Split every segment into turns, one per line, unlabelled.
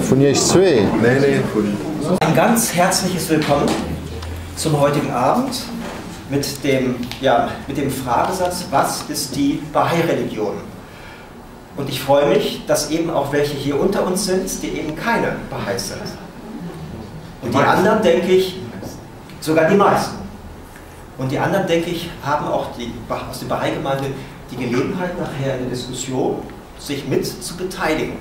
Vun iech zwee?
Ein ganz herzliches Willkommen zum heutigen Abend mit dem, ja, mit dem Fragesatz, was ist die Bahai-Religion? Und ich freue mich, dass eben auch welche hier unter uns sind, die eben keine Bahais sind. Und die anderen, denke ich, sogar die meisten. Und die anderen, denke ich, haben auch die, aus der Bahai-Gemeinde die Gelegenheit, nachher in der Diskussion sich mit zu beteiligen.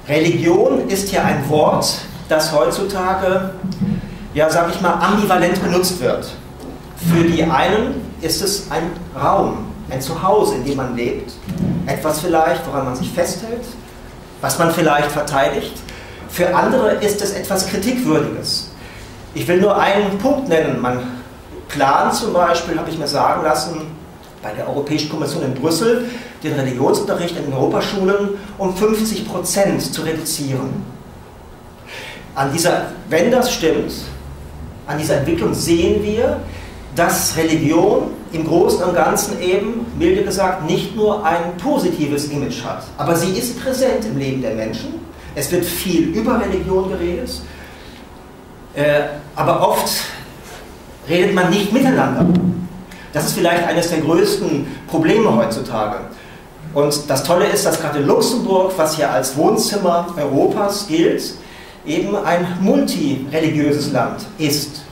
Religion ist ja ein Wort, das heutzutage, ja, sag ich mal, ambivalent benutzt wird. Für die einen ist es ein Raum, ein Zuhause, in dem man lebt, etwas vielleicht, woran man sich festhält, was man vielleicht verteidigt. Für andere ist es etwas Kritikwürdiges. Ich will nur einen Punkt nennen. Man plant zum Beispiel, habe ich mir sagen lassen, bei der Europäischen Kommission in Brüssel den Religionsunterricht in den Europaschulen um 50 Prozent zu reduzieren. An dieser, wenn das stimmt, an dieser Entwicklung sehen wir, dass Religion im Großen und Ganzen eben, milde gesagt, nicht nur ein positives Image hat, aber sie ist präsent im Leben der Menschen. Es wird viel über Religion geredet, äh, aber oft redet man nicht miteinander. Das ist vielleicht eines der größten Probleme heutzutage. Und das Tolle ist, dass gerade Luxemburg, was ja als Wohnzimmer Europas gilt, eben ein multireligiöses Land ist,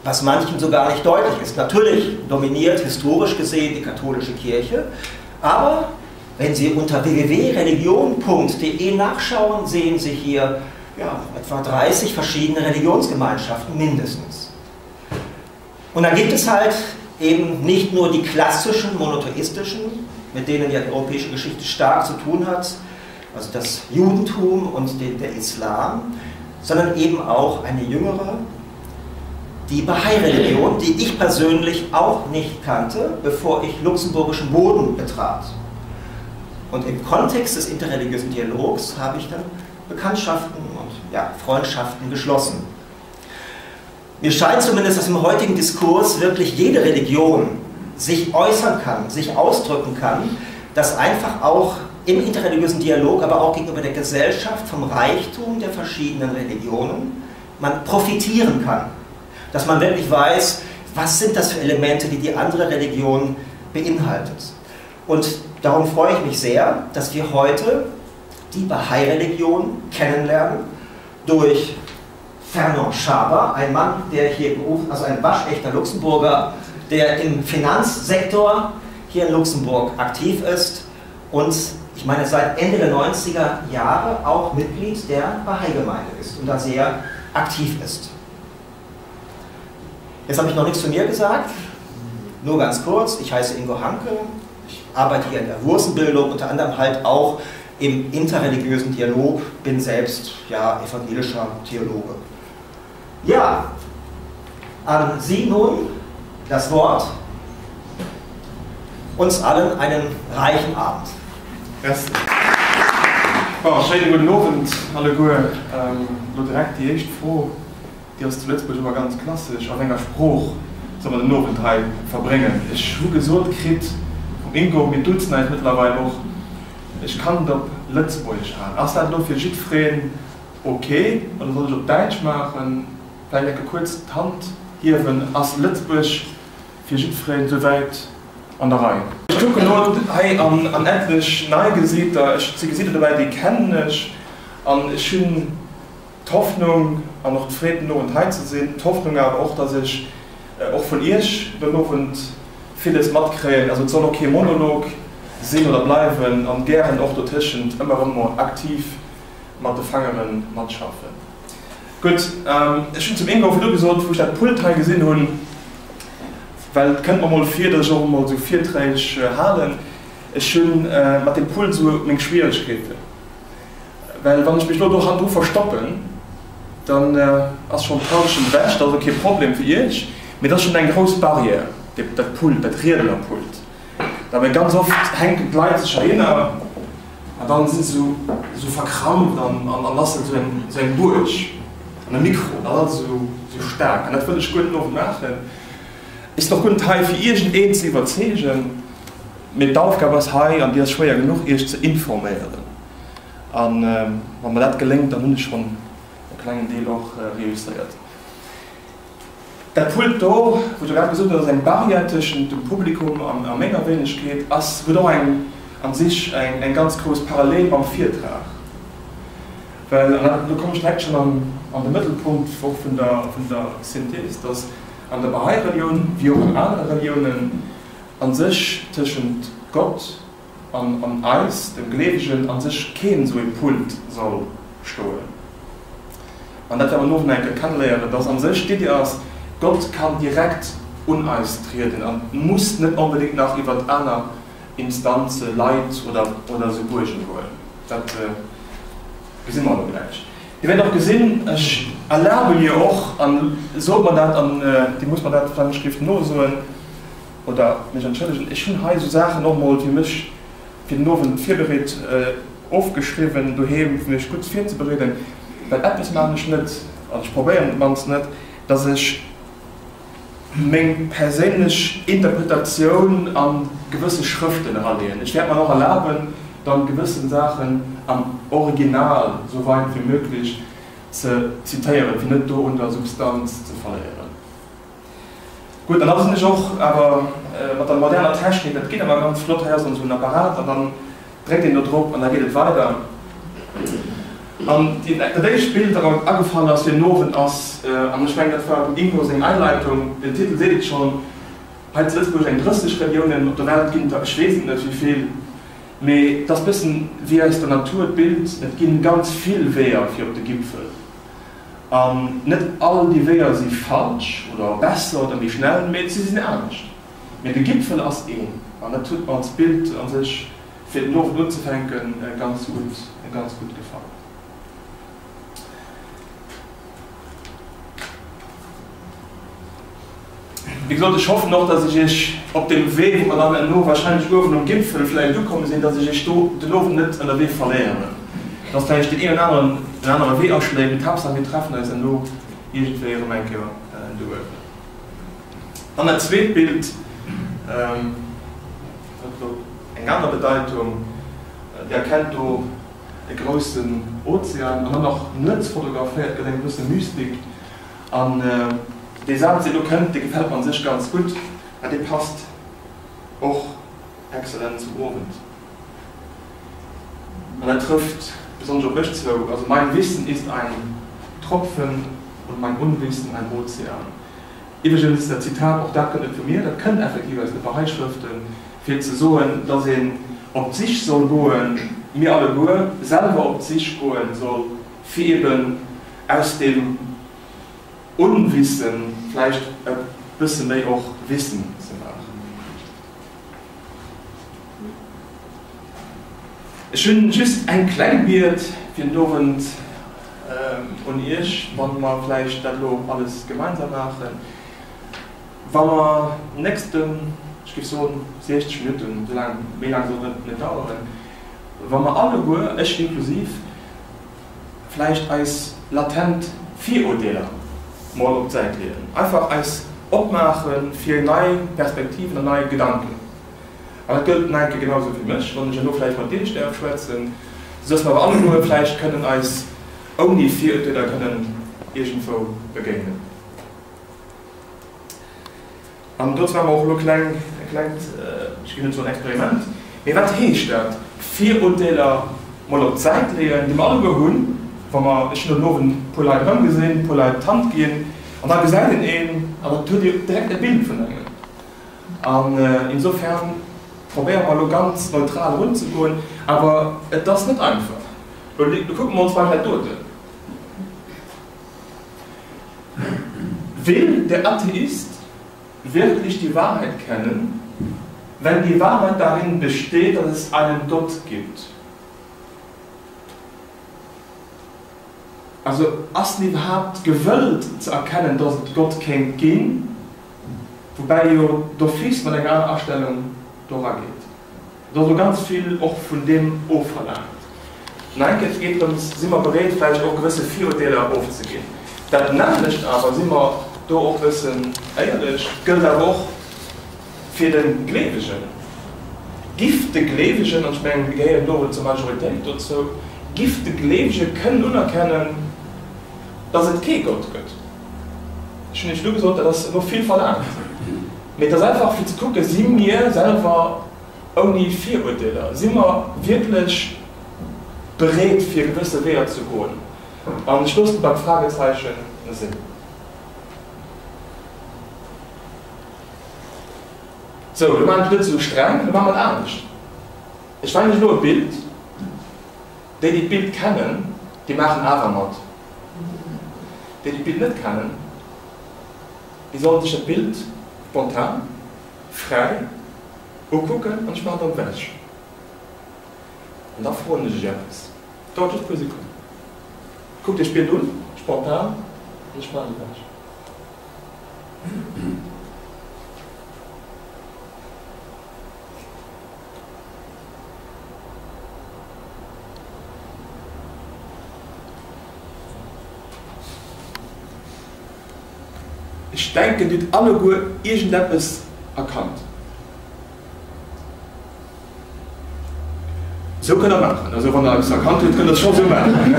was manchem so gar nicht deutlich ist. Natürlich dominiert historisch gesehen die katholische Kirche, aber wenn Sie unter www.religion.de nachschauen, sehen Sie hier ja, etwa 30 verschiedene Religionsgemeinschaften mindestens. Und dann gibt es halt eben nicht nur die klassischen monotheistischen, mit denen ja die europäische Geschichte stark zu tun hat, also das Judentum und den, der Islam, sondern eben auch eine jüngere, die Bahai-Religion, die ich persönlich auch nicht kannte, bevor ich luxemburgischen Boden betrat. Und im Kontext des interreligiösen Dialogs habe ich dann Bekanntschaften und ja, Freundschaften geschlossen. Mir scheint zumindest, dass im heutigen Diskurs wirklich jede Religion sich äußern kann, sich ausdrücken kann, dass einfach auch im interreligiösen Dialog, aber auch gegenüber der Gesellschaft vom Reichtum der verschiedenen Religionen man profitieren kann. Dass man wirklich weiß, was sind das für Elemente, die die andere Religion beinhaltet. Und darum freue ich mich sehr, dass wir heute die Bahai-Religion kennenlernen durch Fernand Schaber, ein Mann, der hier berufen, also ein waschechter Luxemburger, der im Finanzsektor hier in Luxemburg aktiv ist und ich meine seit Ende der 90er Jahre auch Mitglied der Bahai-Gemeinde ist und da sehr aktiv ist. Jetzt habe ich noch nichts zu mir gesagt, nur ganz kurz, ich heiße Ingo Hanke, ich arbeite hier in der Wurzenbildung, unter anderem halt auch im interreligiösen Dialog, bin selbst ja evangelischer Theologe. Ja, an Sie nun das Wort. Uns allen einen reichen Abend.
Merci. Bon, schéine gudden Owend alleguer. Elo direkt déi éischt Fro, déi ass zu Lëtzebuerg ëmmer ganz klassesch, A wénger Sprooch soll mer den Owend hei verbréngen? Ech hu gesot kritt vum Ingo, mir duzen eis mëttlerweil och, ech kann et op Lëtzebuergesch halen. Ass dat elo fir jiddwereen ok oder soll ech op Däitsch maachen? Vläicht enke kuerz d'Hand hiewen. Ass Lëtzebuerg fir jiddwereen souwäit an der Rei? Ech kucken elo hei an etlech nei Gesiiter. Ech si Gesiiter dobäi, déi kennen ech. An ech hunn d'Hoffnung an och d'Freed, den Owend hei ze sinn. D'Hoffnung awer och, dass ech och vun Iech den Owend villes matkréien. Also et soll och kee Monolog sinn oder bleiwen an gären och dotëschent ëmmer erëm mol aktiv mat de Fangere matschaffen. Gutt, ech hunn zum Ingo virdu gesot, wou ech dat Pult hei gesinn hunn. Well et kënnt mer mol vir, datt ech och emol esou Virträg halen. Ech hu mat deem Pult esou meng Schwieregkeeten. Well wann ech mech elo do hannendru verstoppen, dann ass schonn d'Hallschent ewech. Dat ass och kee Problem fir Iech, mee dat ass schonn eng grouss Barrière, dat Pult, dat Riednerpult. Well ganz oft hänken d'Leit sech heihinner an dann si se esou verkrampt an an ass et esou eng esou eng Buerg an e Mikro, dat ass alles esou esou staark. An dat wëll ech guer net den Owend maachen. Ech sinn och guer net hei fir iergendeen ze iwwerzeegen, mee d'Aufgab ass hei, an déi ass schwéier genuch, Iech ze informéieren. An wa mer dat geléngt, dann hunn ech schonn e klengen Deel och reusséiert. Dat Pult do, wou ech jo grad gesot hunn, dat ass eng Barrière tëschent dem Publikum a menger Wéinegkeet, ass, huet och eng an sech eng ganz grouss Parallel mam Virtrag. Well, an dat, do kommen ech direkt schonn an an de Mëttelpunkt och vun der vun der Synthees, dass an der Bahá'í Relioun, wéi och an anere Reliounen, a sech tëschent Gott an an eis, dem Gleewegen, a sech keen esou ee Pult soll stoen. An dat wäerte mer den Owend nach eng Kéier kenneléieren, dass a sech d'Iddi ass, Gott kann direkt un eis trieden a muss net onbedéngt nach iwwert aner Instanze, Leit oder oder esou Buergen goen. Dat gesi mer elo gläich. Dir wäert och gesinn, ech erlabe mir och, a sot mer dat, an Dir musst mer dat vläicht nosoen oder mech entschëllegen, ech hunn hei esou Saachen och mol fir mech fir den Owend virbereet, ofgeschriwwen doheem, fir mech gutt virzebereeden, well eppes maachen ech net, also ech probéieren et mannst net, dass ech meng perséinlech Interpretatioun a gewësse Schrëften eraleeën. Ech wäert mer och erlaben, dann gewësse Saachen am Original sou weit wéi möglich ze zitéieren, fir net do un der Substanz ze verléieren. Gutt, an da sinn ech och awer mat der moderner Technik, dat geet awer ganz flott, hei ass dann esou en Apparat an dann dréckt een do drop an da geet et weider. An dat éischt Bild, dat mer agefall ass fir den Owend ass, an ech mengen dat war dem Ingo seng Einleitung, den Titel seet et schonn, hei zu Lëtzebuerg eng 30 Reliounen, op der Welt ginn et der ech weess et net wéi vill, mee et ass bëssen wéi aus der Natur d'Bild, et ginn ganz vill Weeër fir op de Gipfel. An net all déi Weeër si falsch oder besser oder méi schnell, mee si sinn anescht. Mee de Gipfel ass een. An dat huet mer als Bild a sech, fir den Owend unzefänken, ganz gutt, ganz gutt gefall. Wéi gesot, ech hoffen och, dass ech Iech op deem Wee, wou mer dann elo wahrscheinlech uewen um Gipfel vläicht ukomme sinn, dass ech Iech do den Owend net ënnerwee verléieren, dass vläicht deen een oder aneren en anere Wee aschléit, mee d'Haaptsaach, mir treffen eis herno iergendwéi erëm eng Kéier do uewen. Dann dat zweet Bild, dat huet elo eng aner Bedeitung. Dir erkennt do e groussen Ozean an dann nach nuets fotograféiert, gëtt eng gewësse Mystik. An dee Saz, deen do kënnt, dee gefält mer an sech ganz gutt, well dee passt och exzellent zum Owend. An dat trëfft besonnesch op mech zou, also Mein Wissen ist ein Tropfen und mein Unwissen ein Ozean. Iwwregens, dat Zitat, och dat kënnt net vu mir, dat kënnt effektiv aus de Bahá'í Schrëften, fir ze soen, dass een op d'Sich soll goen, mir alleguer, selwer op d'Sich goen soll, fir eben aus dem Unwissen vläicht e bësse méi och Wissen ze maachen. Ech hunn just eng kleng Biet fir den Owend un Iech, wa mer vläicht dat elo alles gemeinsam maachen, wa mer nächsten, ech géif soen 60 Minutten, esou laang, méi laang soll et net daueren, wa mer alleguer, ech inklusiv, vläicht eis latent Virurdeeler mol op d'Säit leeën, einfach eis opmaache fir nei Perspektiven an nei Gedanken. An dat gëllt nach eng Kéier genau esou fir mech, wann ech elo vläicht mat Iech däerf schwätzen, soudass mer awer alleguer vläicht kënnen eis ouni Virurteeler kënnen iergendwou begéinen. An dozou maache mer och elo kleng, e klengt, ech géif net soen Experiment, mee wat heescht dat, Virurteeler mol op d'Säit leeën, déi mer alleguer hunn, wa mer, ech hunn elo den Owend e puer Leit erëmgesinn, e puer Leit d'Hand ginn, an da gesäit een een an dat huet ee direkt e Bild vun engem. An insofern probéiere mer elo ganz neutral erunzegoen, awer et ass net einfach. Elo kucke mer ons mol dat doten. Will der Atheist? wirklich die Wahrheit kennen, wenn die Wahrheit darin besteht, dass es einen Gott gibt? Also ass en iwwerhaapt gewëllt ze erkennen, dass et Gott kéint ginn, woubäi jo d'office mat enger aner Astellung do erageet. Et ass elo ganz vill och vun deem ofverlaangt. Nach eng Kéier, et geet drëms, si mer bereet vläicht och gewësse Virurteeler ofzeginn. Dat nämmlecht awer, si mer do och e bëssen éierlech, gëllt awer och fir de Gleewegen. Giff de Gleewegen, an ech mengen, mir gehéieren do wuel zur Majoritéit dozou, giff de Gleewege kënnen unerkennen, datt et kee Gott gëtt? Ech hunn Iech elo gesot, dat ass elo vill verlaangt, mee et ass einfach fir ze kucken, si mir selwer ouni Virurteeler, si mer wierklech bereet fir gewësse Weeër ze goen? An ech loossen et beim Fragezeichen sinn. Sou, elo maachen ech et net esou streng, elo maache mer et anescht. Ech weisen Iech elo e Bild. Déi, déi d'Bild kennen, déi maachen awer mat. Déi, déi d'Bild net kennen, déi sollen sech dat Bild spontan, fräi ukucken an ech maachen dann ewech. An da froen ech iech eppes. Dauert just e puer Sekonnen. Kuckt iech d'Bild un, spontan, an ech maachen et ewech. Ech denken, Dir hutt alleguer iergendeppes erkannt. Esou kënnt Der maachen. Also wann Der eppes erkannt hutt, kënnt Der et scho esou maachen.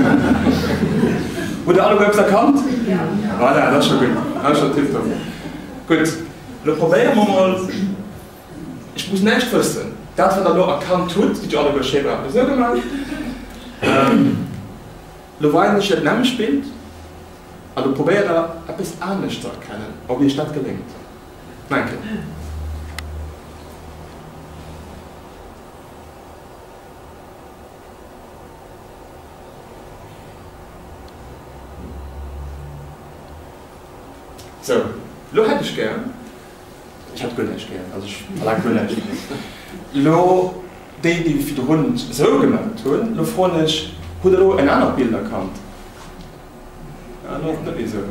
Hutt Der alleguer eppes erkannt? Voilà, dat ass scho gutt. Dat ass scho tiptop. Gutt, elo probéiere mer mol. Ech muss näischt wëssen. Dat, wat Der elo erkannt hutt, hutt jo alleguer schéi brav esou gemaach. Elo weisen ech dat nämmlecht Bild a lo probéiert Der, eppes anescht ze erkennen, ob Iech dat geléngt. Nach eng Kéier. Sou, elo hätt ech gär. Ech hätt guer näischt gär, also ech verlaange guer näischt. Elo déi, déi virdrun esou gemellt hunn, elo froen ech, Hutt Der elo en anert Bild erkannt? Ah, elo ass et net méi esou.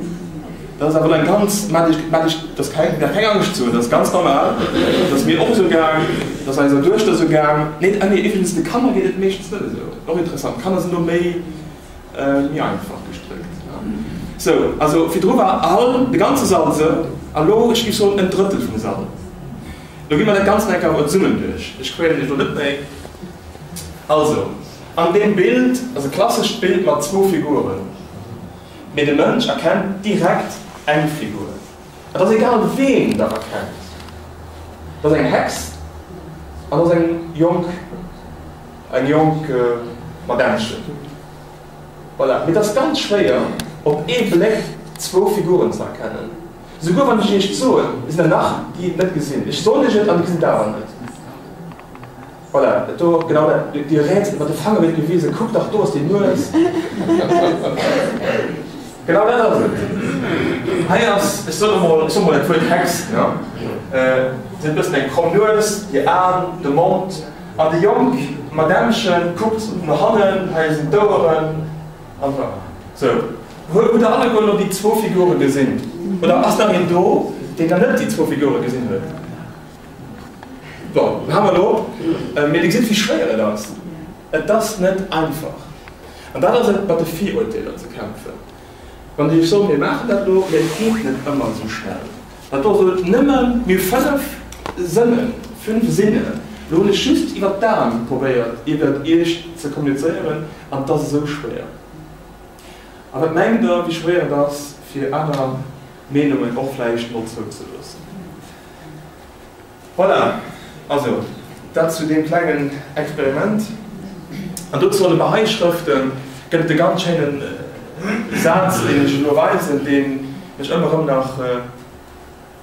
Dat ass awer elo eng ganz, maacht Iech, maacht Iech, dat ass keng, braucht keng Angscht ze hunn, dat ass ganz normal, dat ass mir och esou gaang, dat ass eiser Duechter esou gaang. Nee, ah nee, iwwregens de Kanner geet et meeschtens net esou, och interessant, d'Kanner sinn do méi, Méi einfach gestrëckt. Sou, also virdru war all, de ganze Sall sou, a lo, ech géif soen, en Drëttel vum Sall. Lo gi mer dat Ganzt nach eng Kéier awer zesummen duerch. Ech quälen iech lo net méi. Also, an deem Bild ass e klassescht Bild mat zwou Figuren, mee de Mënsch erkennt direkt eng Figur. Et ass egal ween der erkennt. Et ass eng Hex an et ass eng jonk, eng jonk Madämmchen. Voilà. Mee et ass ganz schwéier op ee Bléck zwou Figuren ze erkennen. Souguer wann ech iech et soen, sinn der nach déi et net gesinn. Ech soen iech et an dir gesitt et awer net. Voilà, dat do, genau dat. Dir rätselt mat de Fanger, wéi et gewisen, kuck dach, do ass déi Nues. Genau dat ass et. Hei ass, ech soen emol, ech soe mol dat Wuert Hex, ne? Si huet e bëssen eng kromm Nues, hir Aen, de Mond. An déi jonk Madämmche kuckt no hannen, hei sinn d'Oueren an voilà. Sou, hutt der alleguer elo déi zwou Figure gesinn? Oder ass nach een do, deen nach net déi zwou Figure gesinn huet? Bon, dann hu mer elo, mee Dir gesitt, wéi schwéier et ass. Et ass net einfach. An dat ass et, mat de Virurteeler ze kämpfen. Wann Dir iech sot, mir maachen dat elo, mee et geet net ëmmer esou schnell. Dat do ass elo nëmmen, mir hu fënnef Sënnen, fünf Sinne. Elo hunn ech just iwwer d'Aen probéiert, iwwer Iech ze kommunizéieren, an et ass esou schwéier. A wat mengt Der, wéi schwéier et ass, fir aner Meenungen och vläicht mol zouzeloossen? Voilà, also dat zu deem klengen Experiment. An dozou an de Bahá'í Schrëften gëtt et e ganz schéinen Saz, deen ech elo weisen, dee mech ëmmer erëm nach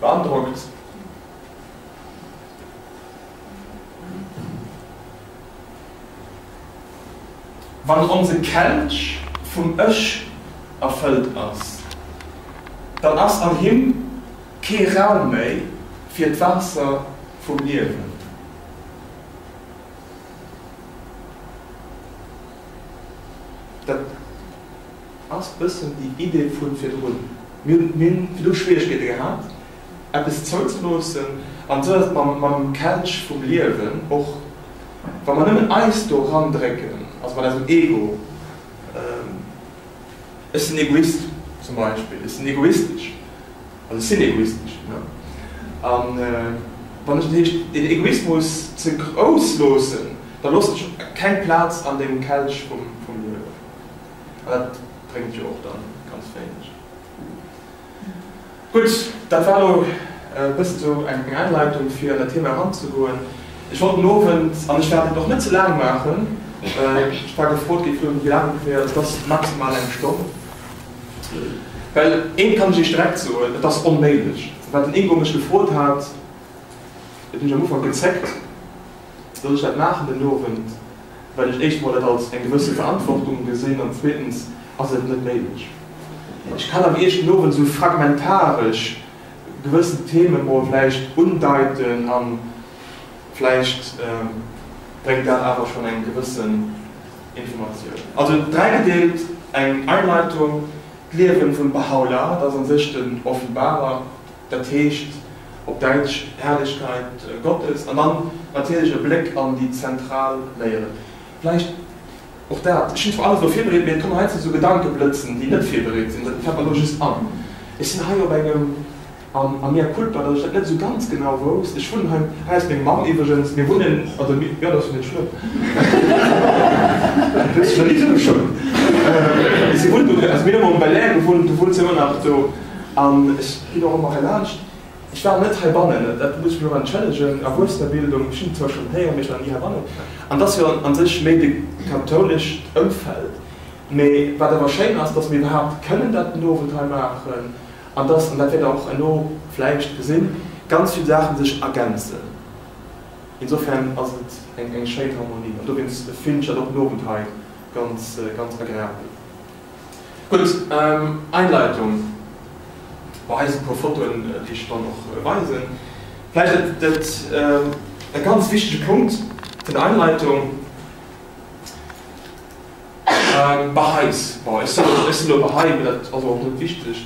beandrockt. Wann onse Kelch vum Ech erfëllt ass, dann ass an him kee Raum méi. fir d'Waasser vum Liewen. Dat ass bëssen déi Idee vu virdrun. Mir hunn virdru Schwieregkeete gehat, eppes zouzeloossen. An esou ass et mam Kelch vum Liewen och. Wa mer nëmmen eis do erandrécken, also mat eisem Ego, ech sinn Egoist zum Beispill, ech sinn egoistesch, also ech sinn egoistesch, ne, a wann ech dat heescht den Egoismus ze grouss loossen, da loossen ech keng Plaz an deem Kelch vum Liewen. An dat bréngt jo och dann ganz wéineg. Gutt, dat war elo e bëssen esou eng Einleitung, fir an dat Thema eranzegoen. Ech wollt den Owend, an ech wäert et och net ze laang maachen, ech war gefrot gi virun, wéi laang ongeféier, et ass maximal eng Stonn, well eent kann ech Iech direkt soen, et ass onméiglech. Wat den Ingo mech gefrot hat, et hunn ech am Ufank gezéckt, Soll ech dat maachen den Owend, well ech éischt mol dat als eng gewësse Verantwortung gesinn an zweetens ass et net méiglech. Ech kann awer Iech den Owend esou fragmentaresch gewëssen Theme mol vläicht undeiten an vläicht bréngt dat awer schonn eng gewëssen Informatioun. Also dräigedeelt, eng Einleitung, d'Liewen vum Bahá'u'lláh, dat ass an sech den Offenbarer, dat heescht op Däitsch Herrlichkeit Gottes, an dann natierlech e Bléck an déi zentral Léieren. Vläicht och dat, ech hunn zwar alles elo virbereet, mee et kommen heiansdo esou Gedankeblëtzen, déi net virbereet sinn, dat fält mer elo just an. Ech sinn hei op engem, a mea culpa, datt ech dat net esou ganz genau wousst, ech wunnen hei, hei ass meng Mamm iwwregens, mir wunnen, also mir, jo, dat ass jo net schlëmm, du hues dech nach ni esou geschummt, si wunnt do, also mir hunn ëmmer um Belair gewunnt, du wunns jo ëmmer nach do, an ech ginn och ëmmer hei laanscht. Ech war net heibannen, dat muss ech mech och entschëllegen, Erwuessenerbildung, ech hunn zwar schonn héieren, mee ech war ni heibannen. An et ass jo an sech méi de kathoulescht Ëmfeld. Mee wat awer schéin ass, dass mir iwwerhaapt kënnen dat den Owend hei maachen an dass, an dat wäert Der och herno vläicht gesinn, ganz vill Saache sech ergänzen. Insofern ass et eng schéin Harmonie an dowéinst fillen ech dat och den Owend hei ganz, ganz agreabel. Gutt, Einleitung. Bon, hei sinn e puer Fotoen, déi ech dann och weisen. Vläicht dat e ganz wichtege Punkt vun der Einleitung, Bahais. Bon, ech sinn elo Bahai, mee dat ass och net wichteg.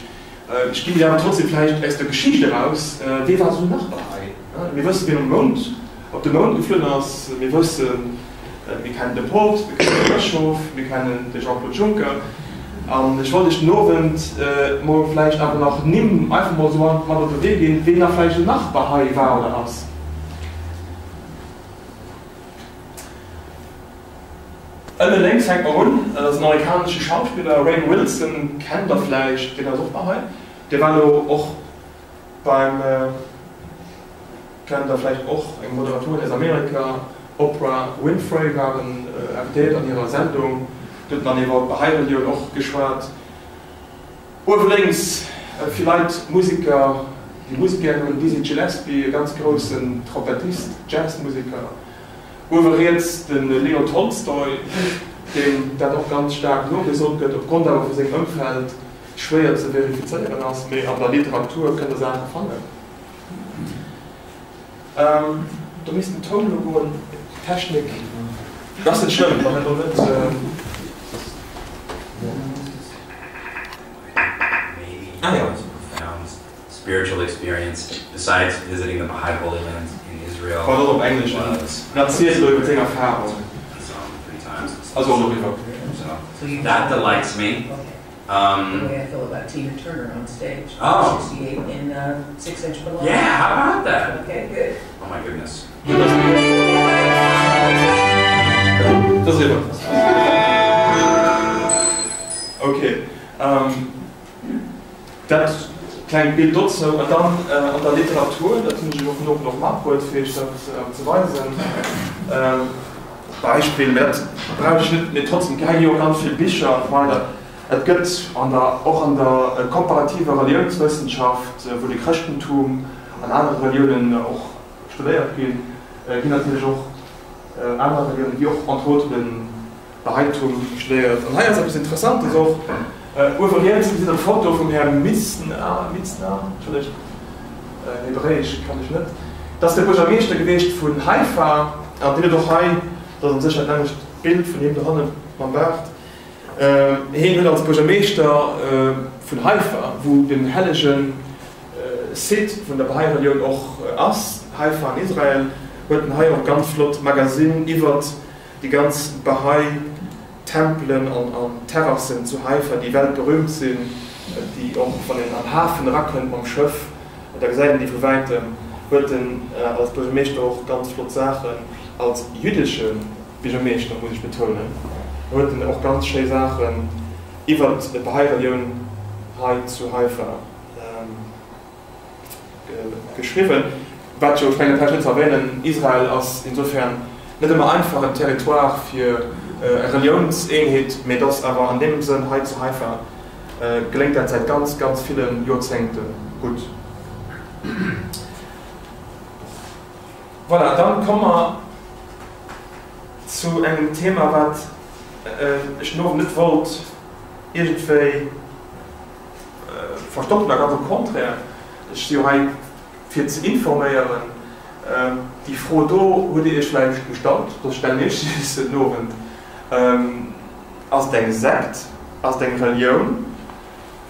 Ech ginn Iech awer trotzdem vläicht aus der Geschicht eraus, Wee war esou nach Bahai? Mir wëssen, wien um Mound, op de Mound geflunn ass. Mir wëssen, mir kennen de Poopst, mir kennen de Bëschof, mir kennen de Jean-Claude Juncker. An ech wollt Iech den Owend mol vläicht awer nach Nimm einfach mol esou mat op de Wee ginn, wien da vläicht esou nach Bahá'í war oder ass. Ënne lénks fänkt mer un, dat ass en amerikanesche Schauspiller, Rainn Wilson kennt der vläicht, deen ass och Bahá'í. Dee war elo och beim. Kennt der vläicht och, eng Moderatorin aus Amerika, Oprah Winfrey war invitéiert an hirer Sendung, do huet dann iwwer d'Bahá'í Relioun och geschwat. Uewe lénks fir Leit, Museker, déi Musek gären hunn, Dizzy Gillespie, e ganz groussen Trompettist, Jazzmuseker. Uewe riets de Leo Tolstoi, deem dat och ganz staark nogesot gëtt, opgrond awer vu sengem Ëmfeld schwéier ze verifizéieren ass, mee an der Literatur kënnt der Saache fannen. Do misst den Toun elo goen, d'Technik. Dat ass net schlëmm, wann et elo net.
Ah jo. Spiritual experience besides visiting the Baha'i Holy Land in Israel.
War och op Englesch. En erzielt elo iwwer seng Erfarung. Ass och elo eriwwer.
That delights me.
Um, the way I feel about Tina Turner on stage.
Oh.
68 in uh, Six Inch Below.
Yeah, how about that?
Okay, good.
Oh my goodness.
Dat ass Okay. Um, dat klengt Bild dozou. An dann äh, an der Literatur, dat hunn ech och noch noch matbruet, fir iech dat äh, ze weisen. Ähm, Beispill, mä dat brauch ech net, mee trotzdem, hei gi jo ganz vill Bicher an esou weider. Et gëtt an der, och an der komparativer Reliounswëssenschaft, wou de Chrëschtentum an anere Reliounen och studéiert ginn, ginn natierlech och aner Reliounen, wéi och entre autres de Bahaitum studéiert. An hei ass eppes Interessantes och, uewe riets gesitt Der d'Foto vum Här Mitzner, Mitzner, entschëllegt. Hebräesch kann ech net. Dat ass de Buergermeeschter gewiescht vun Haifa, an deen huet och hei, dat ass u sech dat nämmlecht Bild vun him dohanne mam Baart, hien huet als Buergermeeschter vun Haifa, wou den hellege Site vun der Bahá'í Relioun och ass, Haifa an Israel, huet en hei och e ganz flott Magasinn iwwert déi ganz Bahá'í Tempelen an Terrassen zu Haifa, déi weltberühmt sinn, déi och wann een an Hafen erakënnt mam Schëff, da gesäit een déi vu wäitem, huet en als Buergermeeschter och ganz flott Saachen, als jüddesche Biergermeeschter muss ech betounen, huet en och ganz schéi Saachen iwwert d'Bahá'í Relioun hei zu Haifa geschriwwen. Wat jo, ech mengen, dat brauch ech net ze erwänen, Israel ass insofern net ëmmer einfach en Territoire fir eng Reliounseenheet, mee et ass awer an deem Sënn hei zu Haifa geléngt dat säit ganz, ganz ville Joerzéngte gutt. Voilà, dann komme mer zu engem Thema, wat ech den Owend net wollt iergendwéi verstoppen, a ganz au contraire, ech si jo hei fir ze informéieren. Déi Fro do hutt Dir Iech vläicht gestallt, soss stellen ech se den Owend, Ass et eng Sekt? Ass et eng Relioun?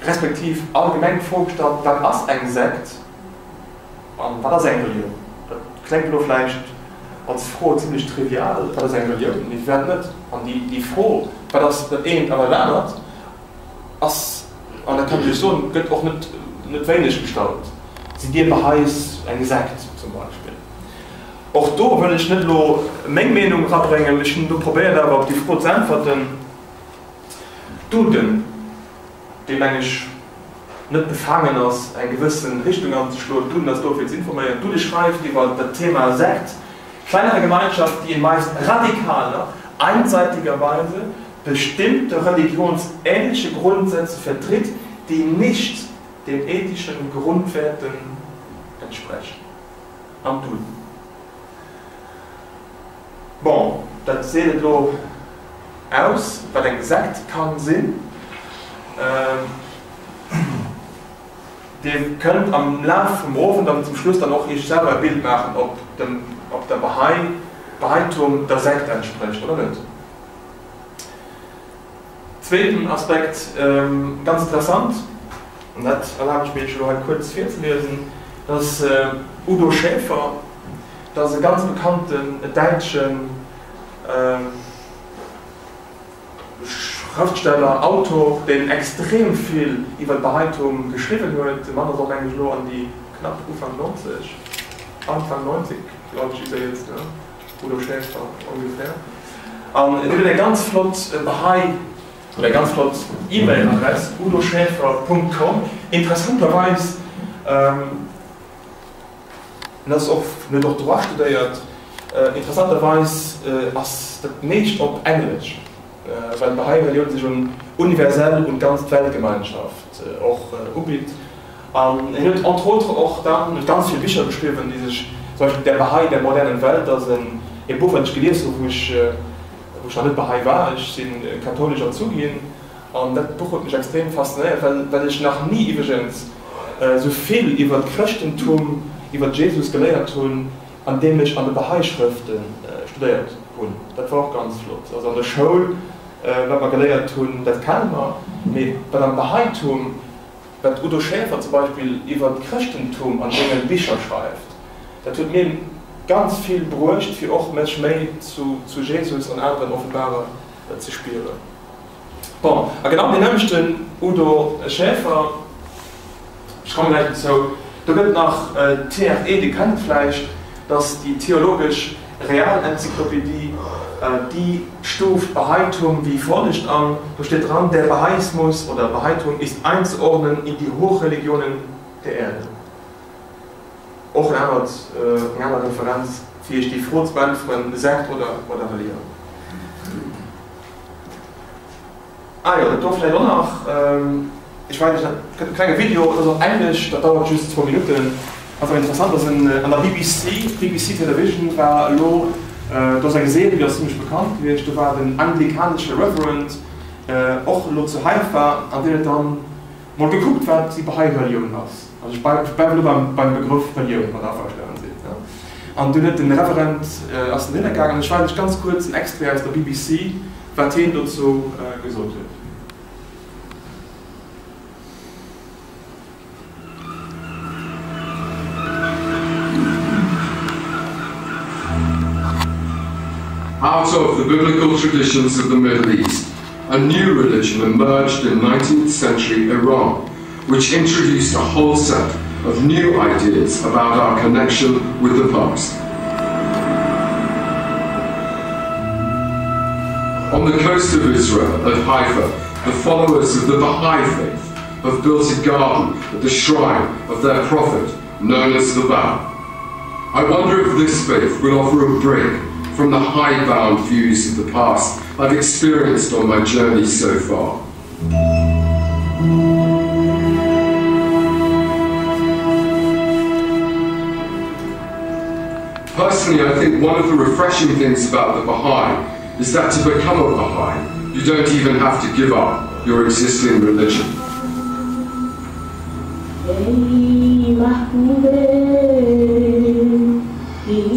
Respektiv allgemeng d'Fro gestallt, Wat ass eng Sekt an wat ass eng Relioun? Dat kléngt elo vläicht als Fro zimlech trivial, Wat ass eng Relioun? Mee firwat net? An déi Fro, Wat ass dat eent a wat dat anert? Ass, an dat kann ech Iech soen, gëtt och net net wéineg gestallt. Sidd Dir Bahais eng Sekt zum Beispill? Och do wëll ech net elo meng Meenung erabréngen, ech hunn do probéiert awer op déi Fro ze äntwerten. Duden, dee meng ech net befaangen ass eng gewësse Richtung anzeschloen, Duden ass do fir ze informéieren, Dude schreift iwwer dat Thema Sekt, kleinere Gemeinschaft, die in meist radikaler, einseitiger Weise bestimmte religionsähnliche Grundsätze vertritt, die nicht den ethischen Grundwerten entsprechen. Am Duden. Bon, dat seet et elo aus, wat eng Sekt ka sinn. Dir kënnt am Laf vum Owend an zum Schluss dann och Iech selwer e Bild maachen, ob dem, ob der Bahá'í, Bahá'ítum der Sekt entsprécht oder net. Zweeten Aspekt, ganz interessant, an dat erlaben ech mir Iech elo hei kuerz virzeliesen, dat ass Udo Schäfer, dat ass e ganz bekannten däitschen Schrëftsteller, Autor, deen extrem vill iwwer d'Bahaitum geschriwwen huet. De Mann ass och, meng ech, elo an déi knapp Ufank 90, Anfang 90, glaub ich, ist er jetzt, ne? Udo Schäfer ongeféier. An en huet eng ganz flott Bahá'í, oder eng ganz flott E-Mail-Adress, udoschaefer.com. Interessanterweis, en ass och, en huet och Droit studéiert, interessanterweis ass dat meescht op Englesch, well d'Bahá'í Relioun sech un universell un d'ganz d'Weltgemeinschaft och ubitt. An hien huet entre autres och dann huet ganz vill Bicher geschriwwen, déi sech, zum Beispill Der Bahá'í der modernen Welt ass en e Buch, wat ech gelies hu wou ech wou ech nach net Bahá'í war, ech si kathoulesch erzu ginn, an dat Buch huet mech extrem faszinéiert, well well ech nach ni iwweregens esou vill iwwer d'Chrëschtentum, iwwer Jesus geléiert hunn, an deem ech an de Bahá'í Schrëfte studéiert hunn. Dat war och ganz flott. Also an der Schoul, wat mer geléiert hunn, dat kenne mer, mee wat am Bahá'ítum, Wat Udo Schäfer zum Beispill iwwer d'Chrëschtentum an senge Bicher schreift, dat huet mir ganz vill bruecht, fir och mech méi zu Jesus an aneren Offenbarer ze spieren. Bon, a genau deen nämmlechten Udo Schäfer, ech komme gläich dozou, do gëtt et nach d'TRE, Dir kennt et vläicht, dat ass déi theologesch Realenzyklopädie, déi stuuft Bahaitum wéi follegt an, do steet dran, Der Bahaismus oder Bahaitum ist einzuordnen in die Hochreligionen der Erde. Och en anert, eng aner Referenz, fir Iech déi Fro ze beäntweren, Sekt oder Relioun? Ah jo, dat do vläit och nach. Ech weisen iech dat, e klenge Video, dat ass op Englesch, dat dauert just zwou Minutten, ass awer interessant, ass en an der BBC, BBC Television war elo, do ass eng Serie, déi ass zimlech bekannt gewiescht, do war den anglikanesche Reverend och elo zu Haifa an deen huet dann mol gekuckt, wat déi Bahá'í Relioun ass. Also ech bleiwen elo beim Begrëff Relioun, wann Der averstanen sidd. An dunn huet den Reverend, ass en dohinner gaangen, an ech weisen lech ganz kuerz en Extrait aus der BBC, wat hien dozou gesot huet.
Out of the biblical traditions of the Middle East, a new religion emerged in 19th century Iran, which introduced a whole set of new ideas about our connection with the past. On the coast of Israel, at Haifa, the followers of the Baha'i faith have built a garden at the shrine of their prophet, known as the Bab. I wonder if this faith will offer a break from the high-bound views of the past I've experienced on my journey so far. Personally, I think one of the refreshing things about the Baha'i is that to become a Baha'i, you don't even have to give up your existing religion.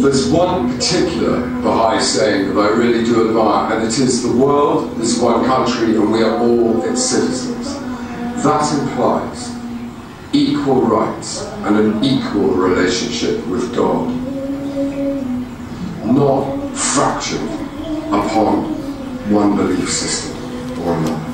There's one particular Baha'i saying that I really do admire, and it is the world is one country and we are all its citizens. That implies equal rights and an equal relationship with God, not fractured upon one belief system or another.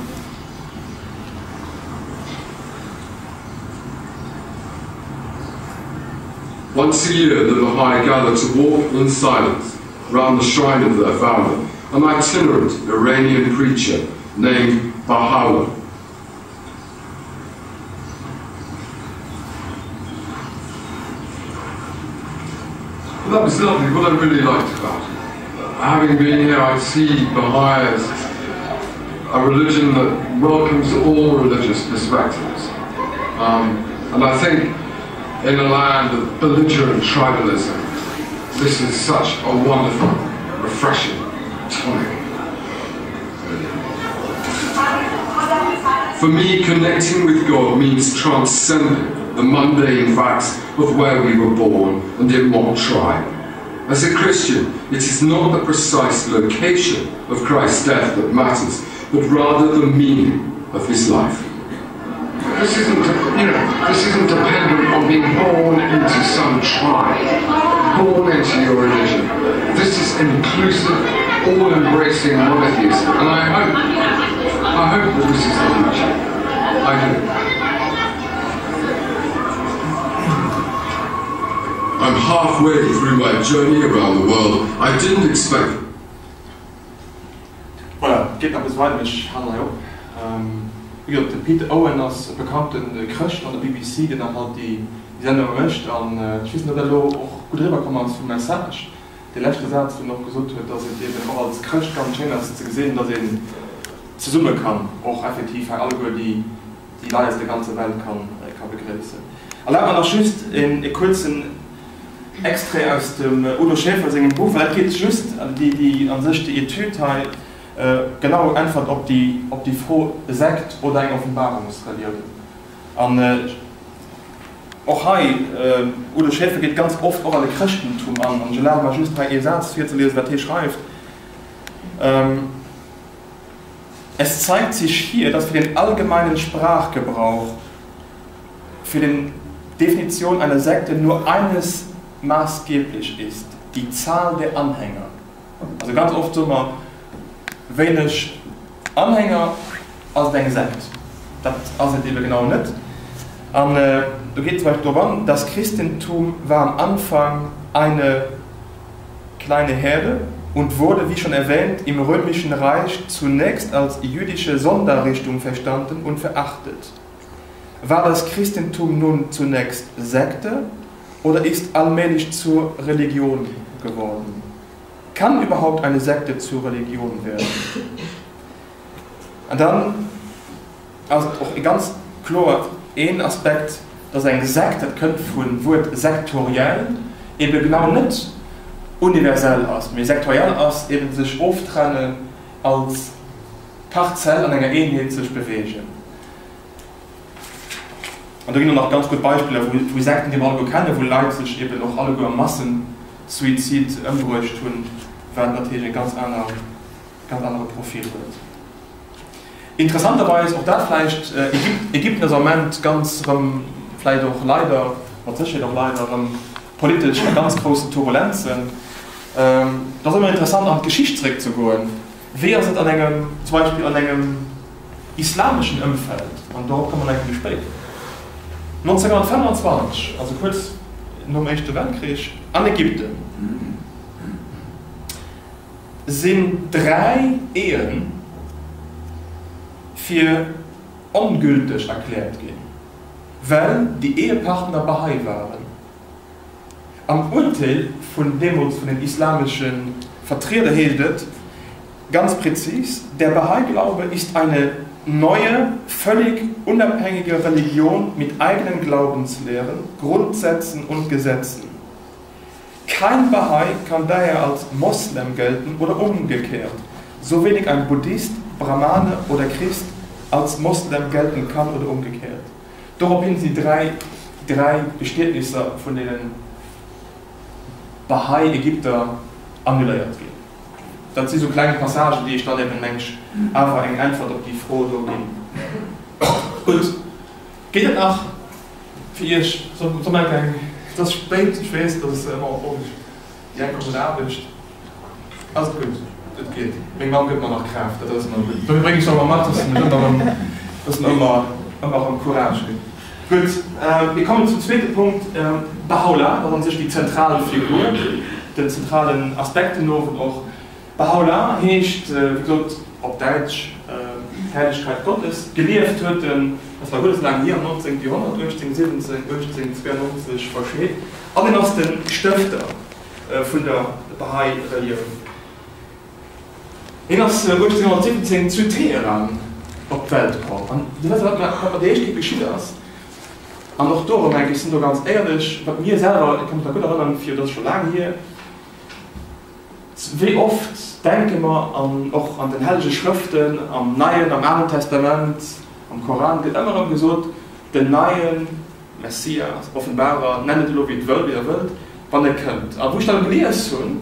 Once a year, the Baha'i gather to walk in silence round the shrine of their founder, an itinerant Iranian preacher named Baha'u'llah. Well, that was lovely. What I really liked about it, having been here, I see Baha'i as a religion that welcomes all religious perspectives. Um, and I think in a land of belligerent tribalism, this is such a wonderful, refreshing tonic. For me, connecting with God means transcending the mundane facts of where we were born and in what tribe. As a Christian, it is not the precise location of Christ's death that matters, but rather the meaning of his life. This isn't, you know, this isn't dependent on being born into some tribe, born into your religion. This is inclusive, all-embracing monotheism, and I hope, I hope that this is the future. I do. I'm halfway through my journey around the world. I didn't expect
Voilà, et geet nach bis weider, mee ech halen hei op. Wéi gesot, de Pete Owen ass e bekannte Chrëscht an der BBC, deen dann halt déi Sendunge mécht. An ech weess net, ob dat elo och gutt eriwwerkomm ass vum Message, dee leschte Saz, wou en och gesot huet, dass et eben och als Chrëscht ganz schéin ass ze gesinn, dass een zesumme kann och effektiv hei alleguer déi Leit aus der ganzer Welt ka begréissen. Erlaabt mer nach just e kuerzen Extrait aus dem Udo Schäfer sengem Buch, well dat geet just, déi a sech déi Etüd hei genau äntwert op déi op déi Fro Sekt oder eng Offenbarungsrelioun. An och hei, Udo Schäfer geet ganz oft och an de Chrëschtentum an, an ech erlabe mer just hei ee Saz virzeliesen, wat hie schreift. Es zeigt sich hier, dass für den allgemeinen Sprachgebrauch für den Definition einer Sekte nur eines maßgeblich ist, die Zahl der Anhänger. Also ganz oft soe mer, wéineg Anhänger ass et eng Sekt. Dat ass et ebe genau net. An do geet zum Beispill drop an, Das Christentum war am Anfang eine kleine Herde und wurde, wie schon erwähnt, im Römischen Reich zunächst als jüdische Sonderrichtung verstanden und verachtet. War das Christentum nun zunächst Sekte oder ist allmählich zur Religion geworden? Kann überhaupt eine Sekte zur Religion werden? An dann ass et och e ganz kloer een Aspekt, dass eng Sekt, dat kënnt vum Wuert sektoriell, ebe genau net universell ass, mee sektoriell ass, eben sech oftrennen, als Parzell an enger Eenheet sech beweegen. An do ginn och nach ganz gutt Beispiller vu Sekten, déi mer alleguer kennen, wou Leit sech eben och alleguer am Massensuizid ëmbruecht hunn, wat natierlech e ganz aner, ganz anere Profil huet. Interessanterweis, och dat vläicht, Ägypten ass am Moment ganz erëm, vläicht och leider, mat Sécherheet och leider erëm politesch a ganz groussen Turbulenzen. Et ass ëmmer interessant an d'Geschicht zeréckzegoen, wéi ass et an engem, zum Beispill an engem islameschen Ëmfeld, an dorop komme mer nach eng Kéier méi spéit, 1925, also kuerz nom Éischte Weltkrich, an Ägypten sinn 3 Ehen fir ongülteg erkläert ginn, well déi Ehepartner Bahá'í waren. Am Urteel vun deemools vun den islamesche Vertrieder heescht et ganz präzis, Der Bahá'í-Glaube ist eine neue, völlig unabhängige Religion mit eigenen Glaubenslehren, Grundsätzen und Gesetzen. Kein Bahá'í kann daher als Moslem gelten oder umgekehrt, so wenig ein Buddhist, Brahmane oder Christ als Moslem gelten kann oder umgekehrt. Dorophin si 3 3 Bestietnisser vun deene Bahá'í Ägypter annuléiert ginn. Dat si sou kleng Passagen, déi iech dann eben, meng ech, awer eng Äntwert op déi Fro do ginn. Gutt, geet et nach fir iech? Soll mer eng, et ass spéit, ech weess, dat ass ëmmer och déi eng kommen Aarbecht. Ass et gutt? Et geet. Meng Mamm gëtt mer nach Kraaft, dat ass ëmmer gutt. Dofir bréngen ech se ëmmer mat, dass se mech ëmmer erëm, dass se mer ëmmer, ëmmer erëm Courage gëtt. Gutt, mir kommen zum zweete Punkt, Bahá'u'lláh, dat ass an sech déi zentral Figur, den zentralen Aspekt den Owend och. Bahá'u'lláh heescht, wéi gesot, op Däitsch Herrlichkeit Gottes. Gelieft huet en, dat ass nach guer net esou laang hier, am 19. Joerhonnert, 1817, 1892 verscheet, an en ass de Stëfter vun der Bahá'í Relioun. Hien ass 1817 zu Teheran op d'Welt komm. An dir wësst, wat mer déi éischt Kéier geschitt ass, an och do erëm eng Kéier, ech sinn do ganz éierlech, wat mir selwer, ech ka mech nach gutt erënneren, fir dat ass scho laang hier, wéi oft denke mer, an och an den hellege Schrëften, am Neien, am Alen Testament, am Koran gëtt ëmmer erëm gesot, den neien Messias, Offenbarer, nennt et elo wéi et wëllt, wéi der wëllt, wann e kënnt. A wou ech dann gelies hunn,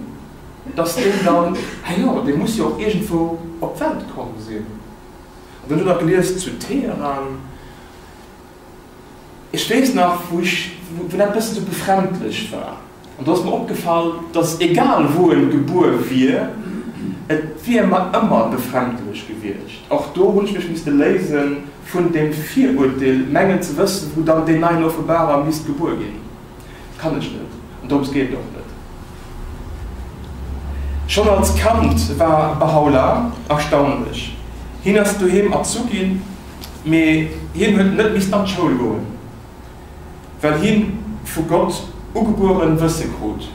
dass deen dann, ah jo, dee muss jo och iergendwou op d'Welt komm sinn. An dann hunn ech nach gelies zu Teheran. Ech weess nach, wou ech, wou dat e bëssen esou befremdlech war. An do ass mer opgefall, dass egal wou en gebuer wier, et wier mer ëmmer befremdlech gewiescht. Och do hunn ech mech misste léise vun deem Virurteel, mengen ze wëssen, wou dann deen neien Offenbarer misst gebuer ginn. Kann ech net, an dorëms geet et och net. Schonn als Kand war Bahá'u'lláh erstaunlech. Hien ass doheem erzu ginn, mee hien huet net missten an d'Schoul goen. Well hien vu Gott ugebueren Wësse krut.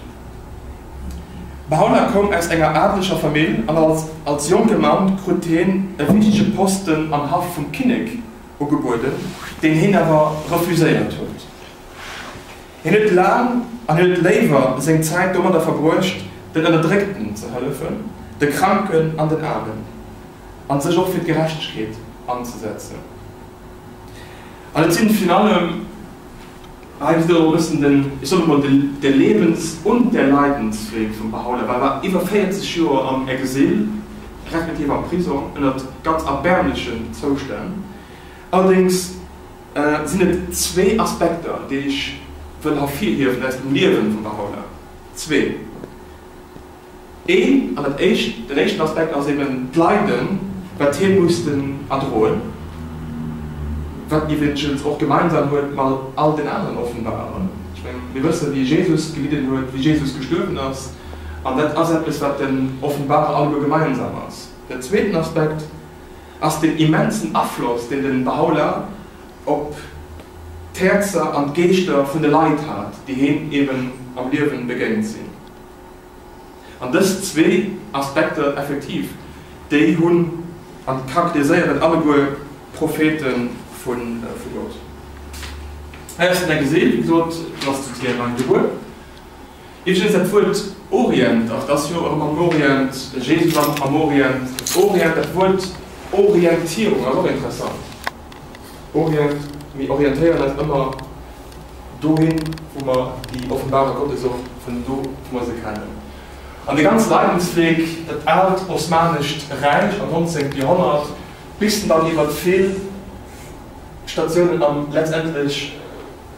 Bahá'u'lláh koum aus enger adleger Famill an als als jonke Mann krut hien e wichtege Posten am Haff vum Kinnek ugebueden, deen hien awer refuséiert huet. Hien huet laang an hien huet léiwer seng Zäit domadder verbruecht, den Ënnerdréckten ze hëllefen, de Kranken an den Aarmen, an sech och fir d'Gerechtegkeet anzesetzen. An et sinn virun allem, hei gesitt Der och e bëssen den, ech soen emol, de Lebens und der Leidensweg vum Bahá'u'lláh, well e war iwwer 40 Joer am Exil, respektiv am Prisong, ënnert ganz erbärmlechen Zoustänn. Allerdéngs sinn et zwee Aspekter, déi ech wëll hervirhiewen aus dem Liewen vum Bahá'u'lláh. Zwee. Een, an dat éischt, den éischten Aspekt ass eben d'Leiden, wat hie mussten erdroen, wat iwwregens och gemeinsam huet mat all den aneren Offenbarungen. Ech mengen, mir wëssen, wéi Jesus gelidden huet, wéi Jesus gestuerwen ass, an dat ass eppes, wat den Offenbarer alleguer gemeinsam ass. Den zweeten Aspekt ass den immensen Afloss, deen den Bahá'u'lláh op d'Häerzer an d'Geeschter vun de Leit hat, déi heen eben am Liewen begéint sinn. An dës zwee Aspekter effektiv, déi hunn an charakteriséieren alleguer d'Prophete vu Gott. Hei ass den Exil, wéi gesot, en ass zu Teheran gebuer. Iwwregens dat Wuert Orient, och dat ass jo erëm am Orient, Jesus ass am Orient, Orient, dat Wuert Orientierung ass och interessant. Orient. Mir orientéieren eis ëmmer dohin, wou mer déi Offenbarung Gottes och vun do, wou mer se kennen. An de ganze Leidensweg, dat aalt Osmanescht Räich am 19. Joerhonnert, bis en dann iwwert vill Statiounen am letztendlech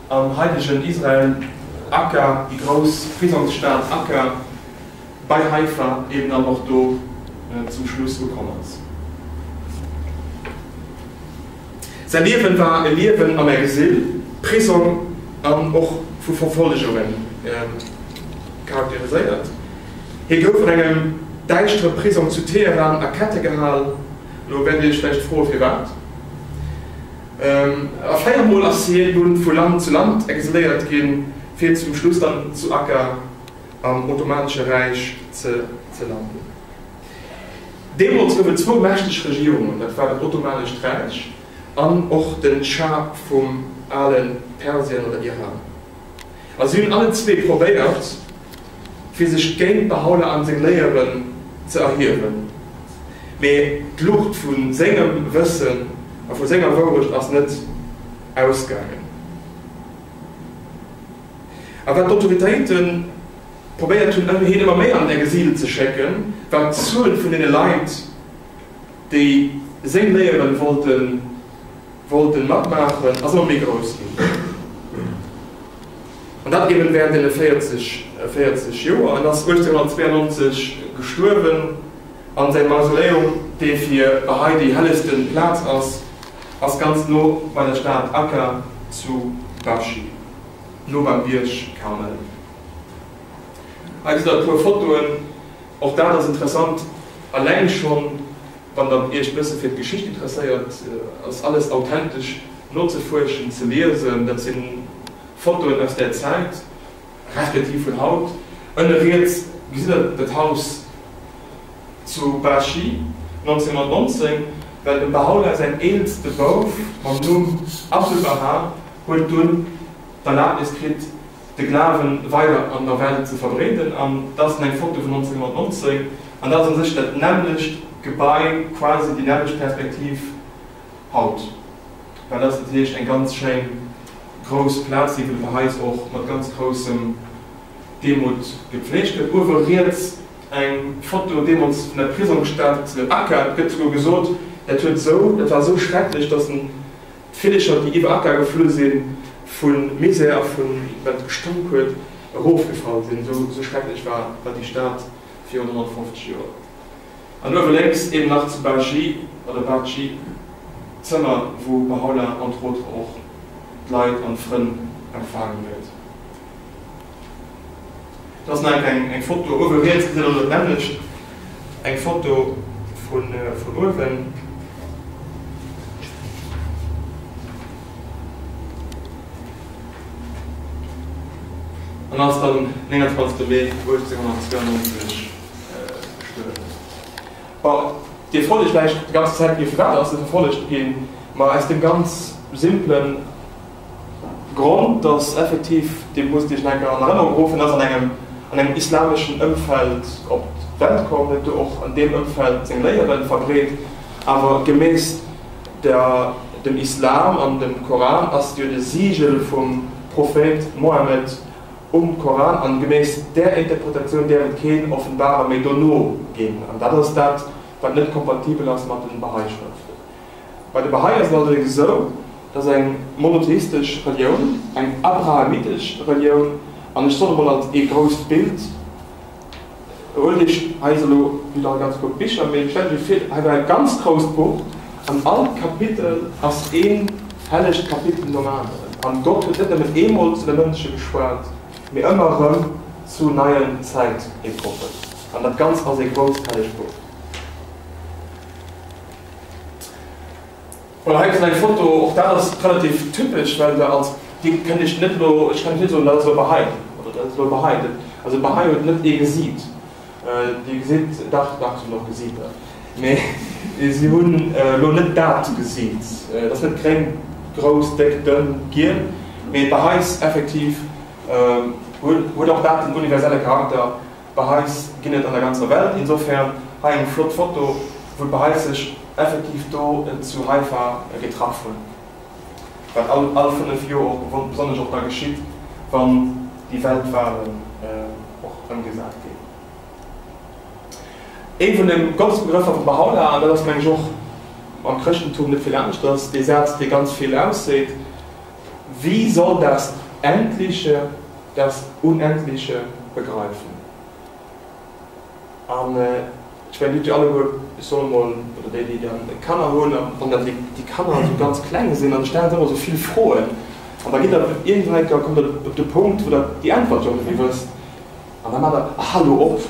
am haidegen Israel, Akka, déi grouss Prisongsstad Akka bei Haifa, eben dann och do zum Schluss ukomm ass. Säi Liewen war e Liewen am Exil, Prisong an och vu Verfollegunge charakteriséiert. Hie gouf an engem däischtere Prisong zu Teheran a Kette gehal. Elo wäert Dir Iech vläicht froe firwat. A 4 Mol ass hien dunn vu Land zu Land exiléiert ginn, fir zum Schluss dann zu Akka am Ottomanesche Räich ze landen. Deemools gouf et zwou mächteg Regierungen, dat war dat Ottomanescht Räich an och de Schah vum ale Persien oder Iran. A si hunn allen zwee probéiert, fir sech géint Bahá'u'lláh an seng Léieren ze erhiewen. Mee d'Luucht vu sengem Wëssen a vu senger Wourecht ass net ausgaangen. A wat d'Autoritéite probéiert hunn, ëm hien ëmmer méi an d'Exil ze schécken, war d'Zuel vun deene Leit, déi seng Léieren wollten wollten matmaachen, ass ëmmer méi grouss ginn. An dat eben während deene 40, 40 Joer. En ass 1892 gestuerwen an säi Mausoleum, dee fir Bahá'í déi hellegsten Plaz ass, ass ganz no bei der Stad Akka zu Bashi, no beim Bierg Karmel. Hei gesitt der e puer Fotoen. Och dat ass interessant, alleng schonn wann der iech bësse fir d'Geschicht interesséiert, ass alles authentesch nozefuerschen, ze liesen. Dat si Fotoen aus där Zäit, respektiv vun haut. Ënne riets gesitt der dat Haus zu Bashi 1919, well dem Bahá'u'lláh säin eelste Bouf mam Numm 'Abdu'l-Bahá huet dunn d'Erlaabnis kritt, de Glawen weider an der Welt ze verbreeden an dat ass eng Foto vun 1919 an dat ass un sech dat nämmlecht Gebai, quasi déi nämmlecht Perspektiv haut, well dat ass natierlech eng ganz schéin grouss Plaz, déi vun de Baha'is och mat ganz groussem Demut gepflegt gëtt. Uewe riets eng Foto deemools vun der Prisongsstad Akka, et gëtt souguer gesot, dat huet esou, dat war esou schrecklech, datt en D'Villecher, déi iwwer Akka geflu sinn, vu Misär a vu well et gestonk huet, erofgefall sinn. Esou schrecklech war déi Stad virun 150 Joer. An uewe lénks eben nach zu Baji oder Baji d'Zëmmer, wou Bahá'u'lláh entre autres och d'Leit an d'Frënn empfaangen huet. Do ass nach eng eng Foto uewe riets, gesitt der dat nämmlecht, eng Foto vun uewen. An ass dann 29 Mee 1892 gestuerwen. Bon, Dir frot Iech vläicht déi ganze Zäit, mee firwat ass e verfollegt ginn? Ma aus deem ganz simplen Grond, dass effektiv, Dir musst Iech nach eng Kéier an Erënnerung ruffen, ass an engem an engem islameschen Ëmfeld op d'Welt komm, huet do och an deem Ëmfeld seng Léiere verbreet, awer gemäss der dem Islam an dem Koran ass jo de Sigel vum Prophet Mohammed um Koran an gemäss där Interpretatioun däerf et keen Offenbarer méi dono ginn an dat ass dat wat net kompatibel ass mat den Bahá'í Schrëften. Bei de Bahá'í ass et allerdéngs esou, dat ass eng monotheistesch Relioun, eng abrahamitesch Relioun, an ech soen emol als ee grousst Bild, huelt Iech, hei ass elo hunn der ganz gutt Bicher, mee stellt Iech vir, hei war e ganz grousst Buch an all Kapitel ass een hellegt Kapitel nom aneren, an Gott huet net nëmmen eemol zu de Mënsche geschwat, mee ëmmer erëm zu neien Zäitepochen, an dat Ganzt ass ee grousst hellegt Buch. Voilà, hei ass eng Foto, och dat ass relativ typesch, well der als, Dir kënnt Iech net elo, ech kann Iech net soen, dat ass elo Bahá'í oder dat ass elo Bahá'í. Also Bahá'í huet net ee Gesiit. Dir gesitt, dach, dach, se hunn och Gesiiter, mee si hunn elo net dat Gesiit. Et ass net gréng, grouss, déck, dënn, giel, mee d'Bahá'ís effektiv huet och dat den universelle Charakter. D'Bahá'ís ginn et an der ganzer Welt, insofern hei eng flott Foto wou d'Bahá'ís sech effektiv do zu Haifa getraff hunn. Wat all all 5 Joer och besonnesch och da geschitt, wann déi Weltwahlen och ëmgesat ginn. Ee vun de Gottesbegrëffer vum Bahá'u'lláh, an dat ass meng ech och am Chrëschtentum net vill aneschters, dee Saz dee ganz vill ausseet, Wie soll das Endliche das Unendliche begreifen? An ech mengen, Dir hutt jo alleguer, ech soen emol, oder déi, déi dann Kanner hunn, a wann dann déi Kanner esou ganz kleng sinn, dann stellen se ëmmer esou vill Froen. An da gitt Der iergendwann eng Kéier, kommt Der op de Punkt, wou Der déi Äntwert jo net méi wësst. An da maacht Der, Ah, elo op!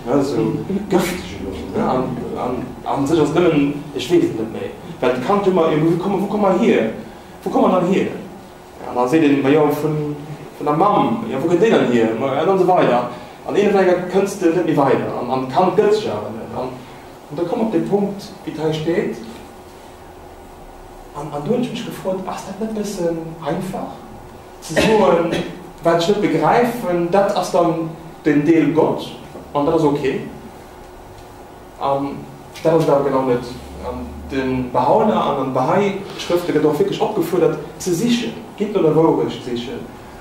Ne, esou gëfteg elo, ne? An, an a sech ass et nëmmen, Ech weess et net méi. Well d'Kand jo ëmmer, Wou komme, wou komme mer hier? Wou komme mer dann hier? An da seet een, Ma jo, vun, vun der Mamm. Jo, wou kënnt déi dann hier? Ma, an esou weider. An iergendwann eng Kéier kënns de net méi weider. An, an d'Kand gëtt sech awer net. An, an da komm op dee Punkt, wéi et hei steet. An, an do hunn ech mech gefrot, Ass dat net e bëssen einfach ze soen, wat ech net begräifen, dat ass dann den Deel Gott an dat ass ok? An dat ass et awer genau net. An de Bahá'u'lláh an an Bahá'í Schrëfte gëtt och wierklech opgefuerdert ze sichen, Gitt no der Wourecht sichen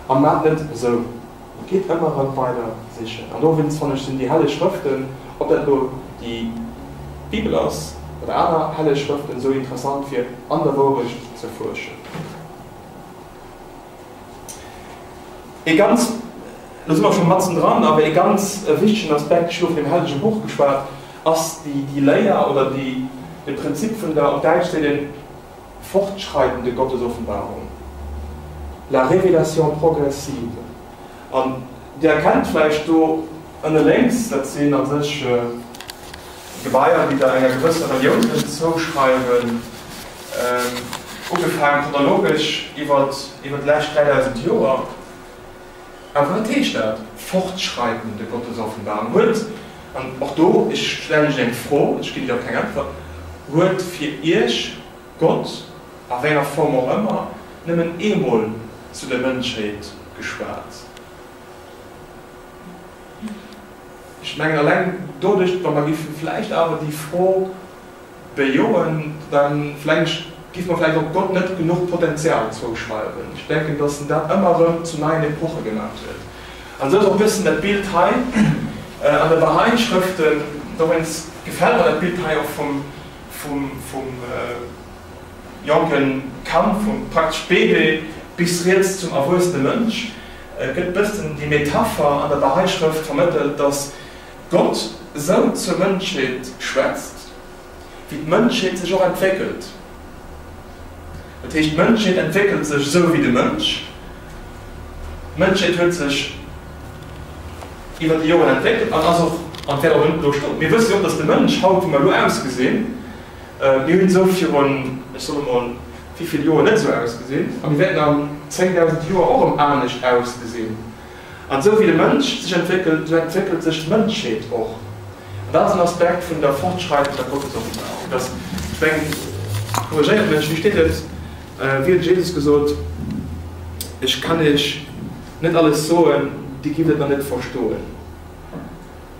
a maacht net esou, gitt ëmmer erëm weider sichen. An dowéinst fannen ech sinn déi helleg Schrëften, ob dat elo déi Bibel ass oder aner helleg Schrëften, esou interessant fir an der Wourecht ze fuerschen. Ee ganz, lo si mer scho matzen dran, awer ee ganz wichtegen Aspekt, ech hu lo vun dem hellege Buch geschwat, ass déi, déi Léier oder déi, de Prinzip vun der, op Däitsch seet een, fortschreitende Gottesoffenbarung, la révélation progressive. An Dir erkennt vläicht do ënne lénks, dat sinn a sech Gebaier, déi Der enger gewësser Relioun kënnt zouschreiwen, Ugefaangen chronologesch iwwer iwwer d'lescht 3000 Joer. Awer wat heescht dat, fortschreitende Gottesoffenbarung? Huet, an och do, ech stellen lech eng Fro, ech ginn lech och keng Äntwert, huet fir Iech Gott, a wéi enger Form och ëmmer, nëmmen eemol zu der Mënschheet geschwat? Ech mengen, alleng doduerch, wa mer géife vläicht awer déi Fro Bejoen, dann vläicht giff mer vläicht och Gott net genuch Potenzial zouschreiwen. Ech denken, dass en dat ëmmer erëm zu neien Epoche gemaach huet. An esou ass och e bëssen dat Bild hei an de Bahá'í Schrëften. Dowéinst gefält mer dat Bild hei och vum, vum, vum jonke Kand, vum praktesch Bébé bis riets zum erwuessene Mënsch. Et gëtt bëssen déi Metapher an der Bahá'í Schrëft vermëttelt, dass Gott esou zur Mënschheet schwätzt, wéi d'Mënschheet sech och entwéckelt. Dat heescht, d'Mënschheet entwéckelt sech esou wéi de Mënsch. D'Mënschheet huet sech iwwer déi Joren entwéckelt an ass och, an wäert och net elo stoen. Mir wësse jo och, datt de Mënsch haut, wéi mer elo ausgesinn, mir hunn esou virun, ech soen emol, wéi vill Joer net esou ausgesinn a mir wäerten an 10.000 Joer och erëm anescht ausgesinn. An esou wéi de Mënsch sech entwéckelt, esou entwéckelt sech d'Mënschheet och. An dat ass en Aspekt vun der fortschreitender Gottesoffenbarung, dass, ech mengen, korrigéiert mech, wéi steet et, wéi huet Jesus gesot, Ech kann iech net alles soen, dir giff et nach net verstoen.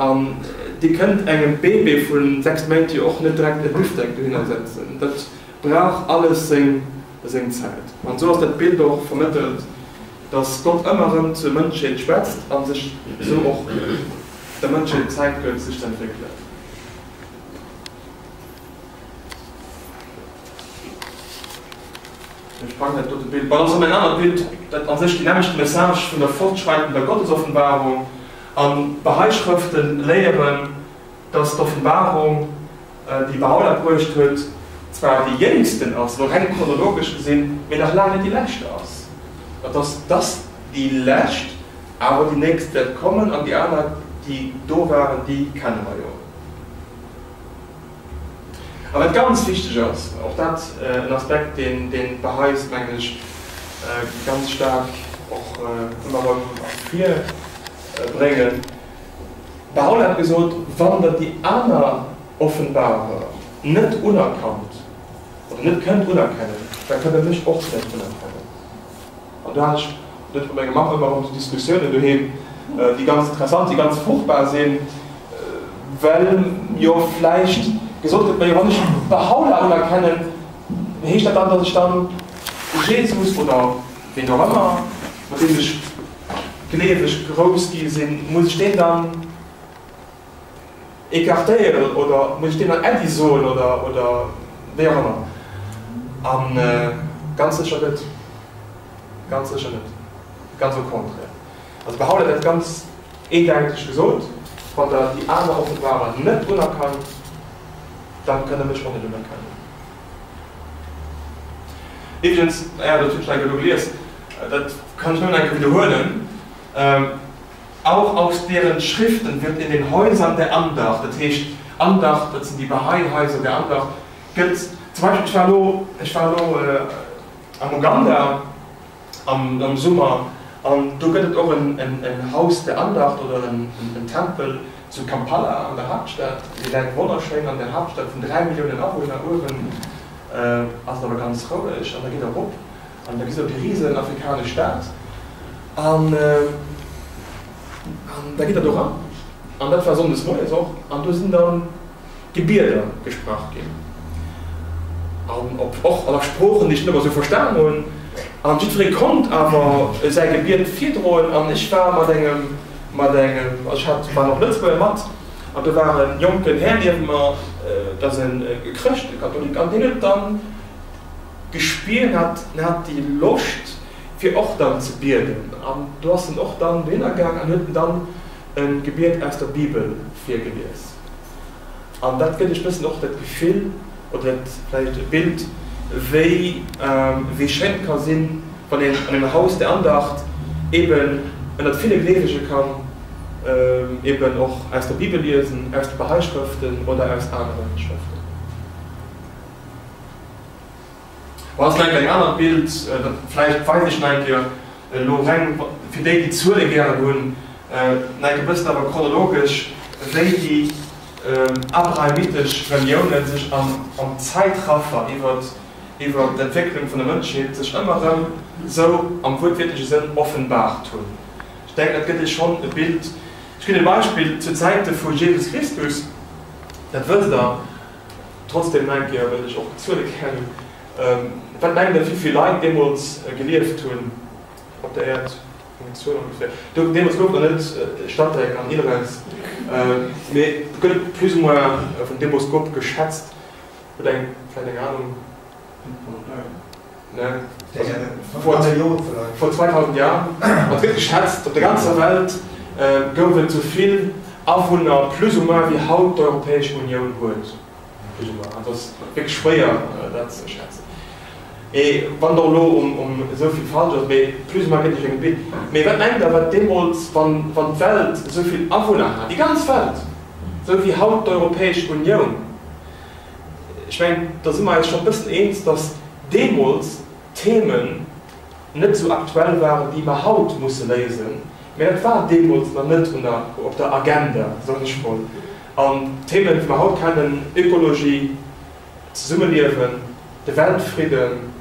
An dir kënnt engem Bébé vu 6 Méint jo och net direkt e Bifdeck dohinner setzen. Dat brauch alles seng Zäit. An esou ass dat Bild och vermëttelt. Dass Gott ëmmer erëm zur Mënschheet schwätzt a sech esou och der Mënschheet Zäit gëtt, sech ze entwéckelen. Ech packen dat dote Bild. Bon, dat ass erëm en anert Bild, dat a sech déi nämmlecht Message vun der fortschreitender Gottesoffenbarung an d'Bahá'í Schrëften léieren, dass d'Offenbarung, déi Bahá'u'lláh bruecht huet, zwar déi jéngsten ass, elo reng chronologesch gesinn, mee nach laang net déi lescht ass. Et ass dass déi lescht, awer déi nächst wäert kommen, an déi aner, déi do waren, déi kenne mer jo. A wat ganz wichteg ass, och dat en Aspekt, deen d'Bahá'ís, mengen ech, ganz staark och ëmmer erëm ervir bréngen, Bahá'u'lláh hat gesot, Wann der déi aner Offenbarer net unerkannt oder net kënnt unerkennen, da kënnt der mech och net unerkennen. An do hat ech net mat menger Mamm ëmmer erëm esou Diskussiounen doheem, déi ganz interessant sinn, ganz fruchtbar sinn, well jo vläicht gesot gëtt, Majo, wann ech Bahá'u'lláh unerkennen, heescht dat dann, datt ech dann. Jesus oder ween och ëmmer, mat deem ech gleeweg grouss gi sinn, muss ech deen dann écartéieren oder muss ech deem dann Äddi soen oder oder wéi och ëmmer? A ganz sécher net, ganz sécher net, ganz au contraire. Also Bahá'u'lláh huet dat ganz eendäiteg gesot, Wann der déi aner Offenbarer net unerkannt, dann kënnt der mech och net unerkennen. Iwwregens, naja, dat hunn ech nach eng Kéier elo gelies, dat kann ech nëmmen eng Kéier widderhuelen, Auch aus deren Schriften wird in den Häusern der Andacht, dat heescht Andacht, dat sinn déi Bahá'í Haiser der Andacht, gëtt zum Beispill, ech war elo, ech war elo am Uganda am Summer an do gëtt et och en Haus der Andacht oder en Tempel zu Kampala an der Haaptstad, dee läit wonnerschéin an der Haaptstad vun 3 Milliounen Awunner, uewen ass et awer ganz roueg an da geet erop An da gesitt der déi risen afrikanesch Stad an an da gitt der do ran an dat war sonndes moies och an do sinn dann Gebieder gesprach ginn an op och an a Sproochen, déi ech net ëmmer esou verstan hunn an jiddweree konnt awer säi Gebiet virdroen an ech war mat engem mat engem also ech hat waren och Lëtzebuerger mat an do war e jonken Här niewent mer, dat ass e Chrëscht, e Katholik an deen huet dann Gespier hat, en hat déi Loscht fir och dann ze bieden an do ass en och dann dohinner gaang an huet en dann e Gebiet aus der Bibel virgelies. An dat gëtt iech bëssen och dat Gefill oder dat vläicht e Bild, wéi wéi schéin et ka sinn, wann een an engem Haus der Andacht eben ënnert ville Gleewege kann eben och aus der Bibel liesen, aus de Bahá'í Schrëften oder aus anere Schrëften. Bon, ass nach eng anert Bild, dat vläicht weisen ech nach eng Kéier elo reng fir déi, déi d'Zuele gären hunn, nach eng Kéier e bëssen awer chronologesch, wéi déi abrahamitesch Reliounen sech am Zäitraffer iwwer iwwer d'Entwécklung vun der Mënschheet sech ëmmer erëm esou am wuertwiertleche Sënn offenbart hunn. Ech denken, dat gëtt Iech schonn e Bild. Ech ginn e Beispill, Zu Zäite vu Jesus Christus, dat wësst Der, Trotzdem nach eng Kéier, well ech och Zuele kennen, Wat mengt Der, wéi vill Leit deemools gelieft hunn op der Äerd? Eng Zuel ongeféier. Do, deemools gouf et nach net Statec an ILRES, mee et gëtt plus ou moins vum Demoskop geschätzt. Hutt eng vläicht eng Anung? Ne? Vor 2000 Jahren. Et gëtt geschätzt, op der ganzer Welt gouf et esou vill Awunner plus ou moins wéi haut d'Europäesch Unioun huet. Plus ou moins. Et ass wierklech schwéier dat ze schätzen. Mee wann der elo um esou vill falsch ass, mee plus ou moins gëtt Iech eng Bild. Mee wat mengt Der, wat deemools, wann d'Welt esou vill Awunner hat, déi ganz Welt, esou wéi haut d'Europäesch Unioun, Ech mengen, da si mer eis scho e bëssen eens, datt deemools d'Themen net esou aktuell waren, déi mer haut musse léisen, mä dat war deemools nach net un der, op der Agenda, soen ech mol. An d'Themen, déi mer haut kennen, Ökologie, Zesummeliewen, de Weltfridden,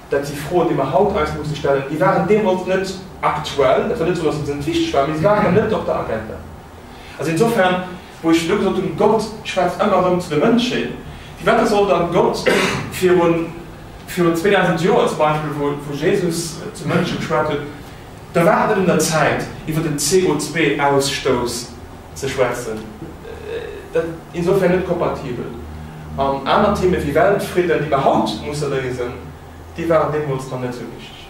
dat si Froen, déi mer haut eis musse stellen, déi waren deemools net aktuell. Dat war net esou, datt se net wichteg waren, mä se waren net op der Agenda. Also insofern, wou ech elo gesot hunn, Gott schwätzt ëmmer erëm zu de Mënschen, firwat soll dann Gott virun, virun 2000 Joer zum Beispill, wou, wou Jesus zu Mënsche geschwat huet, da war et net un der Zäit, iwwer den CO2-Ausstouss ze schwätzen. Dat insofern net kompatibel. An aner Themen wéi Weltfridden, déi mer haut musse léisen, déi waren deemools dann net esou wichteg.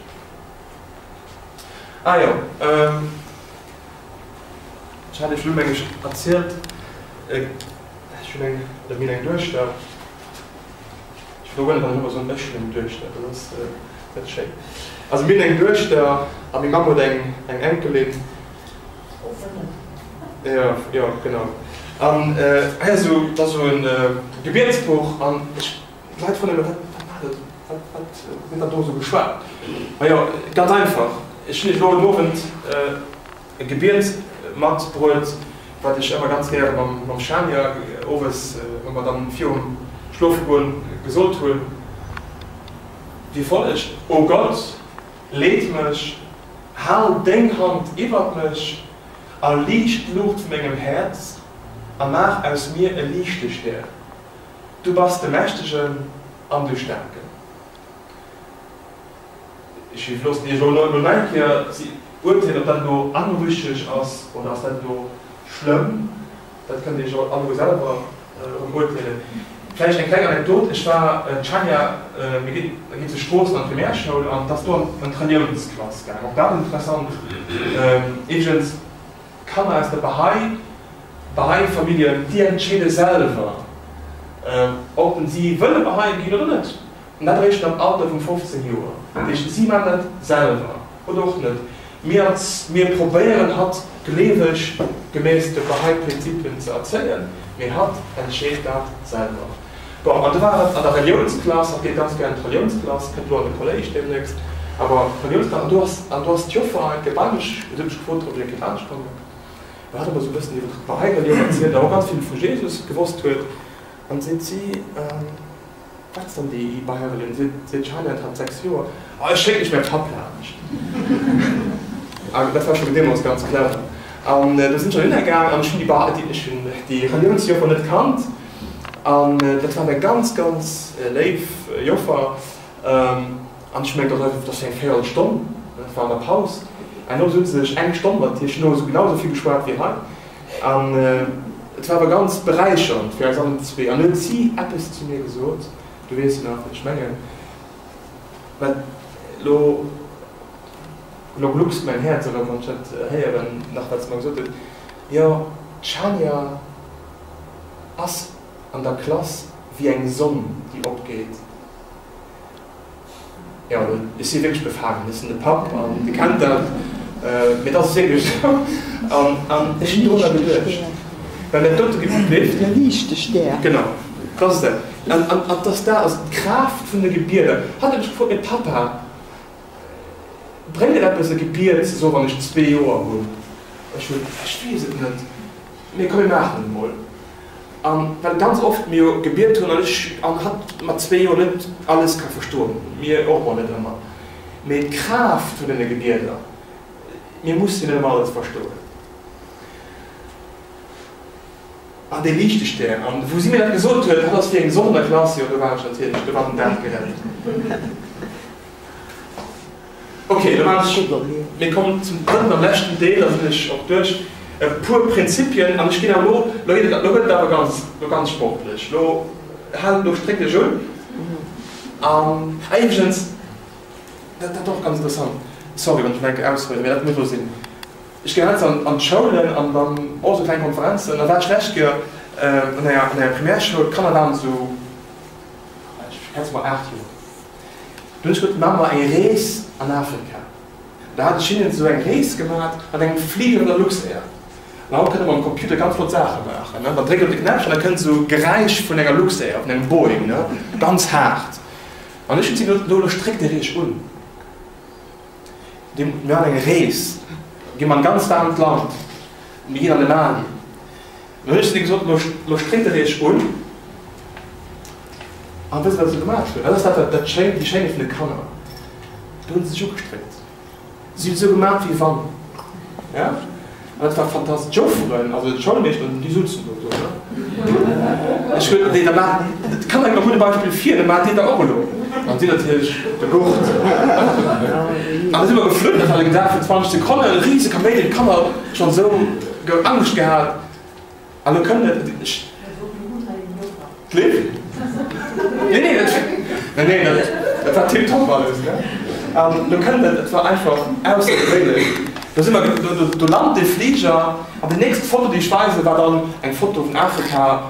Ah jo. Ech hat Iech elo meng ech erzielt, ech hunn eng, oder mir hunn eng Duechter, ech widderhuelen wann ech ëmmer soen, ech hunn eng Duechter, dat ass net schéin. Also mir hunn eng Duechter a meng Mamm huet eng eng Enkelin. Jo, jo, genau. An hei ass esou, dat ass esou e Gebietsbuch an ech, d'Leit froen ëmmer, wat, wat war dat, wat, wat gëtt dann do esou geschwat? Majo, ganz einfach, ech hunn Iech elo den Owend E Gebiet matbruet, wat ech ëmmer ganz gäre mam Shania owes, wa mer dann virum Schlofegoen, gesot hunn, wéi follegt, O Gott, leet mech, hal deng Hand iwwert mech a liicht d'Luucht vu mengem Häerz a maach aus mir e !Du bass de Mächtegen an de Staarken. Ech loossen Iech elo elo nach eng Kéier si urteelen, ob dat elo anrücheg ass oder ass dat elo schlëmm. Dat kënnt Dir Iech alleguer selwer erëm urteelen. Vläicht eng kleng Anekdot, Ech war, d'Shania, mir ginn, da geet zu Stroossen an d'Primärschoul an 't ass do an d'Reliounsklass gaang. Och dat interessant. Iwwregens, d'Kanner aus der Bahá'í, Bahá'í Familljen, déi entscheede selwer, ob si wëlle Bahá'í ginn oder net. An dat eréischt am Alter vun 15 Joer. Dat heescht, si maachen dat selwer oder och net. Mir als, mir probéieren hatt gleeweg gemäss de Bahá'í Prinzipien ze erzéien, mee hatt entscheet dat selwer. Bon, an du war et an der Reliounsklass, hatt geet ganz gär an d'Reliounsklass, kënnt elo an de Kolléisch deemnächst, awer d'Reliounsklass, an do ass, an do ass d'Joffer eng Kéier bei mech, si huet mech gefrot, ob ech eng Kéier laanscht kommen. An hat mer esou e bëssen iwwer d'Bahá'í Relioun erzielt a och ganz vill vu Jesus gewosst huet. An seet si, Wat ass dann déi Bahá'í Relioun? Seet d'Shania, et hat 6 Joer. Oh, ech schécken dech mäi Papp laanscht. An dat war schonn deemools ganz clever. An do sinn ech dohinner gaang an ech hunn déi Bahá'í, ech hunn déi Reliounsjoffer net kannt. An dat war eng ganz, ganz léif Joffer. An ech mengen, dat ass eng Véierelstonn, dat war an der Paus. An elo souz ech eng Stonn mat hir. Ech hunn elo esou genau esou vill geschwat wéi hei. An et war awer ganz beräichernd fir eis allenzwee. An huet si eppes zu mir gesot, du weess jo nach, wat ech mengen, well elo, elo gluckst mäin Häerz erëm, wann ech dat héieren, nach wat se mer gesot huet, Jo, d'Shania ass an der Klass wéi eng Sonn, déi opgeet. Jo, ech si wierklech befaangen. Ech sinn de Papp an Dir kennt dat, mee et ass wierklech esou. An ech hunn dorunner geduecht, well dat dote Gebiet.
De Liichtestär.
Genau, dat ass et. An dass dat ass d'Kraaft vun de Gebieder. Hatt huet mech gefrot, Mee Pappa, bréngt et eppes e Gebiet ze soen, wann ech zwee Joer hunn? Ech hunn, ech weess et net, mee komm mir maachen et emol. An well ganz oft mir jo gebiet hunn an ech an hatt mat zwee Joer net alles ka verstoen, mir och mol net ëmmer, mee d'Kraaft vun deene Gebieder, mir mussen net ëmmer alles verstoen. An dee Liichtestär, an wou si mir dat gesot huet, hatt ass wéi eng Sonn an der Klass, jo do war ech natierlech, do war den Dag gerett. Ok, da maachen ech, mir kommen zum drëtten an leschten Deel, da sinn ech och duerch. E puer Prinzipien, an ech ginn awer elo, elo gëtt et, elo gëtt et awer ganz, elo ganz sportlech, elo haalt, elo stréckt iech un. An, ah iwwregens, dat, dat och ganz interessant, sorry wann ech elo eng Kéier aushuelen, mä dat muss elo sinn, ech ginn heiansdo an, an d'Schoulen an dann och esou kleng Konferenzen, da war ech d'lescht Kéier an enger, an enger Primärschoul, d'Kanner waren esou, ech schätze mol 8 Joer. Dunn ech gesot, Maa mer eng Rees an Afrika. Da hat ech hinnen esou eng Rees gemat mat engem Fliger vun der Luxair. An haut kënnt e mam Computer ganz flott Saache maachen, ne? Dann dréckt op de Knäppchen an da kënnt esou Geräisch vun enger Luxair, vun engem Boeing, ne? Ganz haart. An ech hunn si gesot, Elo stréckt Dir Iech un. Mir maachen eng Rees, gi mer an e ganz waarmt Land, mir ginn an de Mali. Dann hunn ech zu hinne gesot, Lo stréckt der iech un. An wësst der, wat se gemaach hunn? Dat ass dat, dat Schéint, déi Schéinheet vun de Kanner. Do hunn se sech ugestréckt. Si hunn esou gemaach, wéi wann. Ja? An dat war fantastesch. D'Jofferen, also d'Schoulmeeschteren, déi souzen do, do, ne? Ech huet, nee, da maachen, d'Kanner ginn e gudde Beispill vir, da maacht Dir dat och elo. An si natierlech de Gurt. An da si mer geflunn, dat war e Gedag vun 20 Sekonnen, e rise Kaméidi, d'Kanner schonn esou. Gouf Angscht gehat an lo kënnt et, ech. D'Liv? Nee, nee, dat, nee, nee, dat, dat war tiptop alles, ne? An lo kënnt et, et war einfach aussergewéinlech. Do si mer, do, do, do lant dee Fliger an déi nächst Foto, déi ech weisen, war dann eng Foto vun Afrika,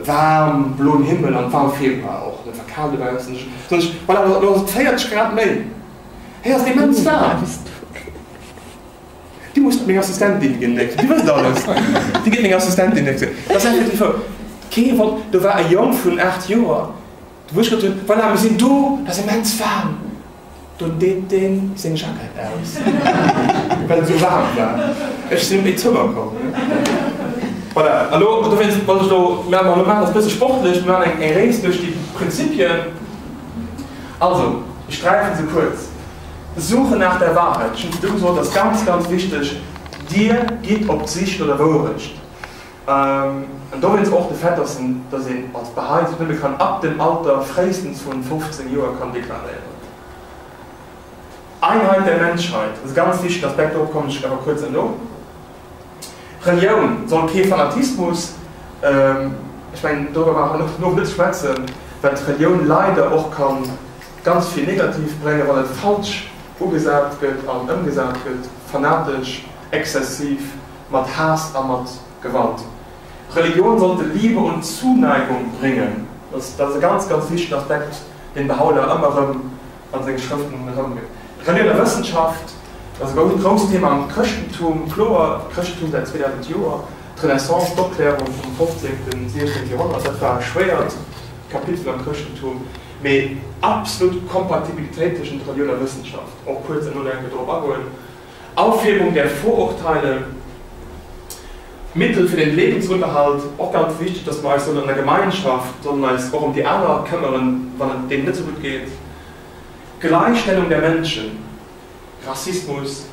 waarm, bloen Himmel an et war am Februar och, et war kal dobaussen. Ech, sot ech, voilà, lo ass et 40 Grad méi, hei ass et immens waarm. Déi muss meng Assistentin ginn, déi wësst alles. Déi gëtt meng Assistentin. Dat ass effektiv wouer. Kee Wonner, do war e Jong vun 8 Joer, wou ech gesot hunn, voilà, mir sinn do, et ass immens waarm. Do deet deen seng Jackett aus, well et esou waarm war. Ech sinn op méi Zëmmer komm. Voilà, a lo, dowéinst wollt ech elo, mir maachen elo e bësse sportlech, mir maachen eng Rees duerch déi Prinzipien. Also, ech sträife se kuerz. Suche nach der Wahrheit, ech hunn virdu gesot, ass ganz, ganz wichteg, Dir gitt op d'Sich no der Wourecht. An dowéinst och de Fait, dass een, dass een als Bahá'í sech nëmme kann ab dem Alter fréistens vun 15 Joer kann deklaréieren. Einheit der Menschheit, dat ass e ganz wichtegen Aspekt, dorop kommen ech awer kuerz herno. Relioun soll kee Fanatismus, ech mengen doriwwer brauche mer och net ze schwätzen, well d'Relioun leider och ka ganz vill Negativ bréngen, wann et falsch ugesat gëtt an ëmgesat gëtt, fanatesch, exzessiv, mat Haass a mat Gewalt. Religion sollte Liebe und Zuneigung bringen, dat ass e ganz, ganz wichtegen Aspekt, deen Bahá'u'lláh ëmmer erëm an senge Schrëften erëmgëtt. Religion a Wëssenschaft, dat ass e grousst Thema am Chrëschtentum, kloer, d'Chrëschtentum säit 2000 Joer, d'Renaissance, d'Opklärung vum 15., 16. Joerhonnert, dat war e schwéiert Kapitel am Chrëschtentum, mee absolut Kompatibilitéit tëschent Religion a Wëssenschaft, och kuerz herno nach eng Kéier dorop agoen. Aufhebung der Vorurteile, Mittel für den Lebensunterhalt, och ganz wichteg, dass mer eis sollen an der Gemeinschaft, sollen eis och ëm déi aner këmmeren, wann et deenen net esou gutt geet, Gleichstellung der Menschen, Rassismus,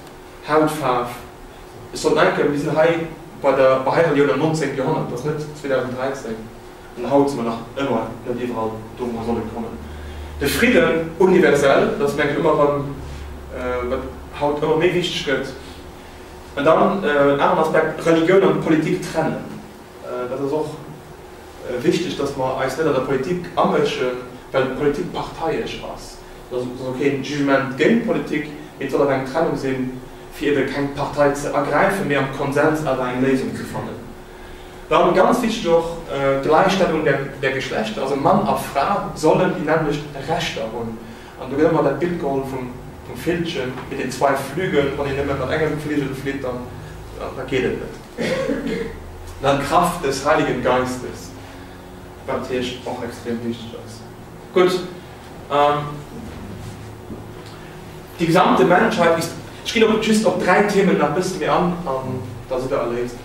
Hautfaarf, ech soll denken, mir sinn hei bei der Bahá'í Relioun am 19. Joerhonnert, dat ass net 2013. An haut si mer nach ëmmer net iwwerall do, wou mer solle kommen. De Fridden universell, dat ass, mengen ech, ëmmer erëm, wat haut ëmmer méi wichteg gëtt. An dann en aneren Aspekt, Religioun an Politik trennen. Dat ass och wichteg, dass mer eis net an der Politik amëschen, well d'Politik parteiesch ass. Dat ass och keen Jugement géint d'Politik, mee et soll awer eng Trennung sinn, fir ebe keng Partei ze ergräifen, mee am Konsens awer eng Léisung ze fannen. Dann ganz wichteg och, d'Gleichstellung der Geschlechter, also Mann a Fra sollen déi nämmlecht Rechter hunn. An do gëtt ëmmer dat Bild geholl vum Villchen mit den zwei Flügeln, wann een nëmme mat engem Fligel flitt, dann da geet et net. Dann d'Kraft des Heiligen Geistes, wat natierlech och extrem wichteg ass. Gutt, die gesamte Menschheit ist, ech ginn och just op 3 Themen nach e bësse méi an, an da sidd der erléist.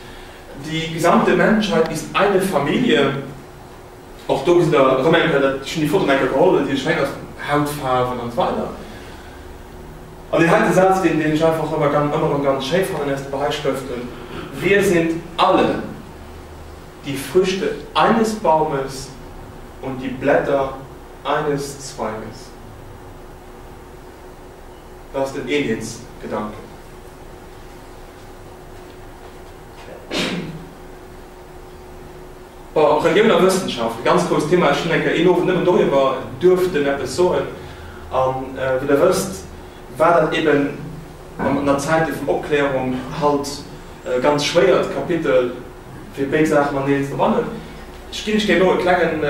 Die gesamte Menschheit ist eine Familie. Och do gesitt der erëm eng Kéier dat, ech hunn déi Foto nach eng Kéier geholl, well déi schéin ass, Hautfaarwen an esou weider. An deen heite Saz, deen deen ech einfach ëmmer ganz, ëmmer erëm ganz schéi fannen aus de Bahá'í Schrëften, Wir sind alle die Früchte eines Baumes und die Blätter eines Zweiges. Dat ass den Eenheetsgedanken. Bon, Relioun a Wëssenschaft, e ganz grousst Thema. Ech hunn eng Kéier een Owend nëmmen doriwwer duerften eppes soen. A wéi Der wësst, war dat eben an der Zäite vun Opklärung halt e ganz schwéiert Kapitel, fir béid Saache mateneen ze verbannen. Ech ginn lech elo e klengen.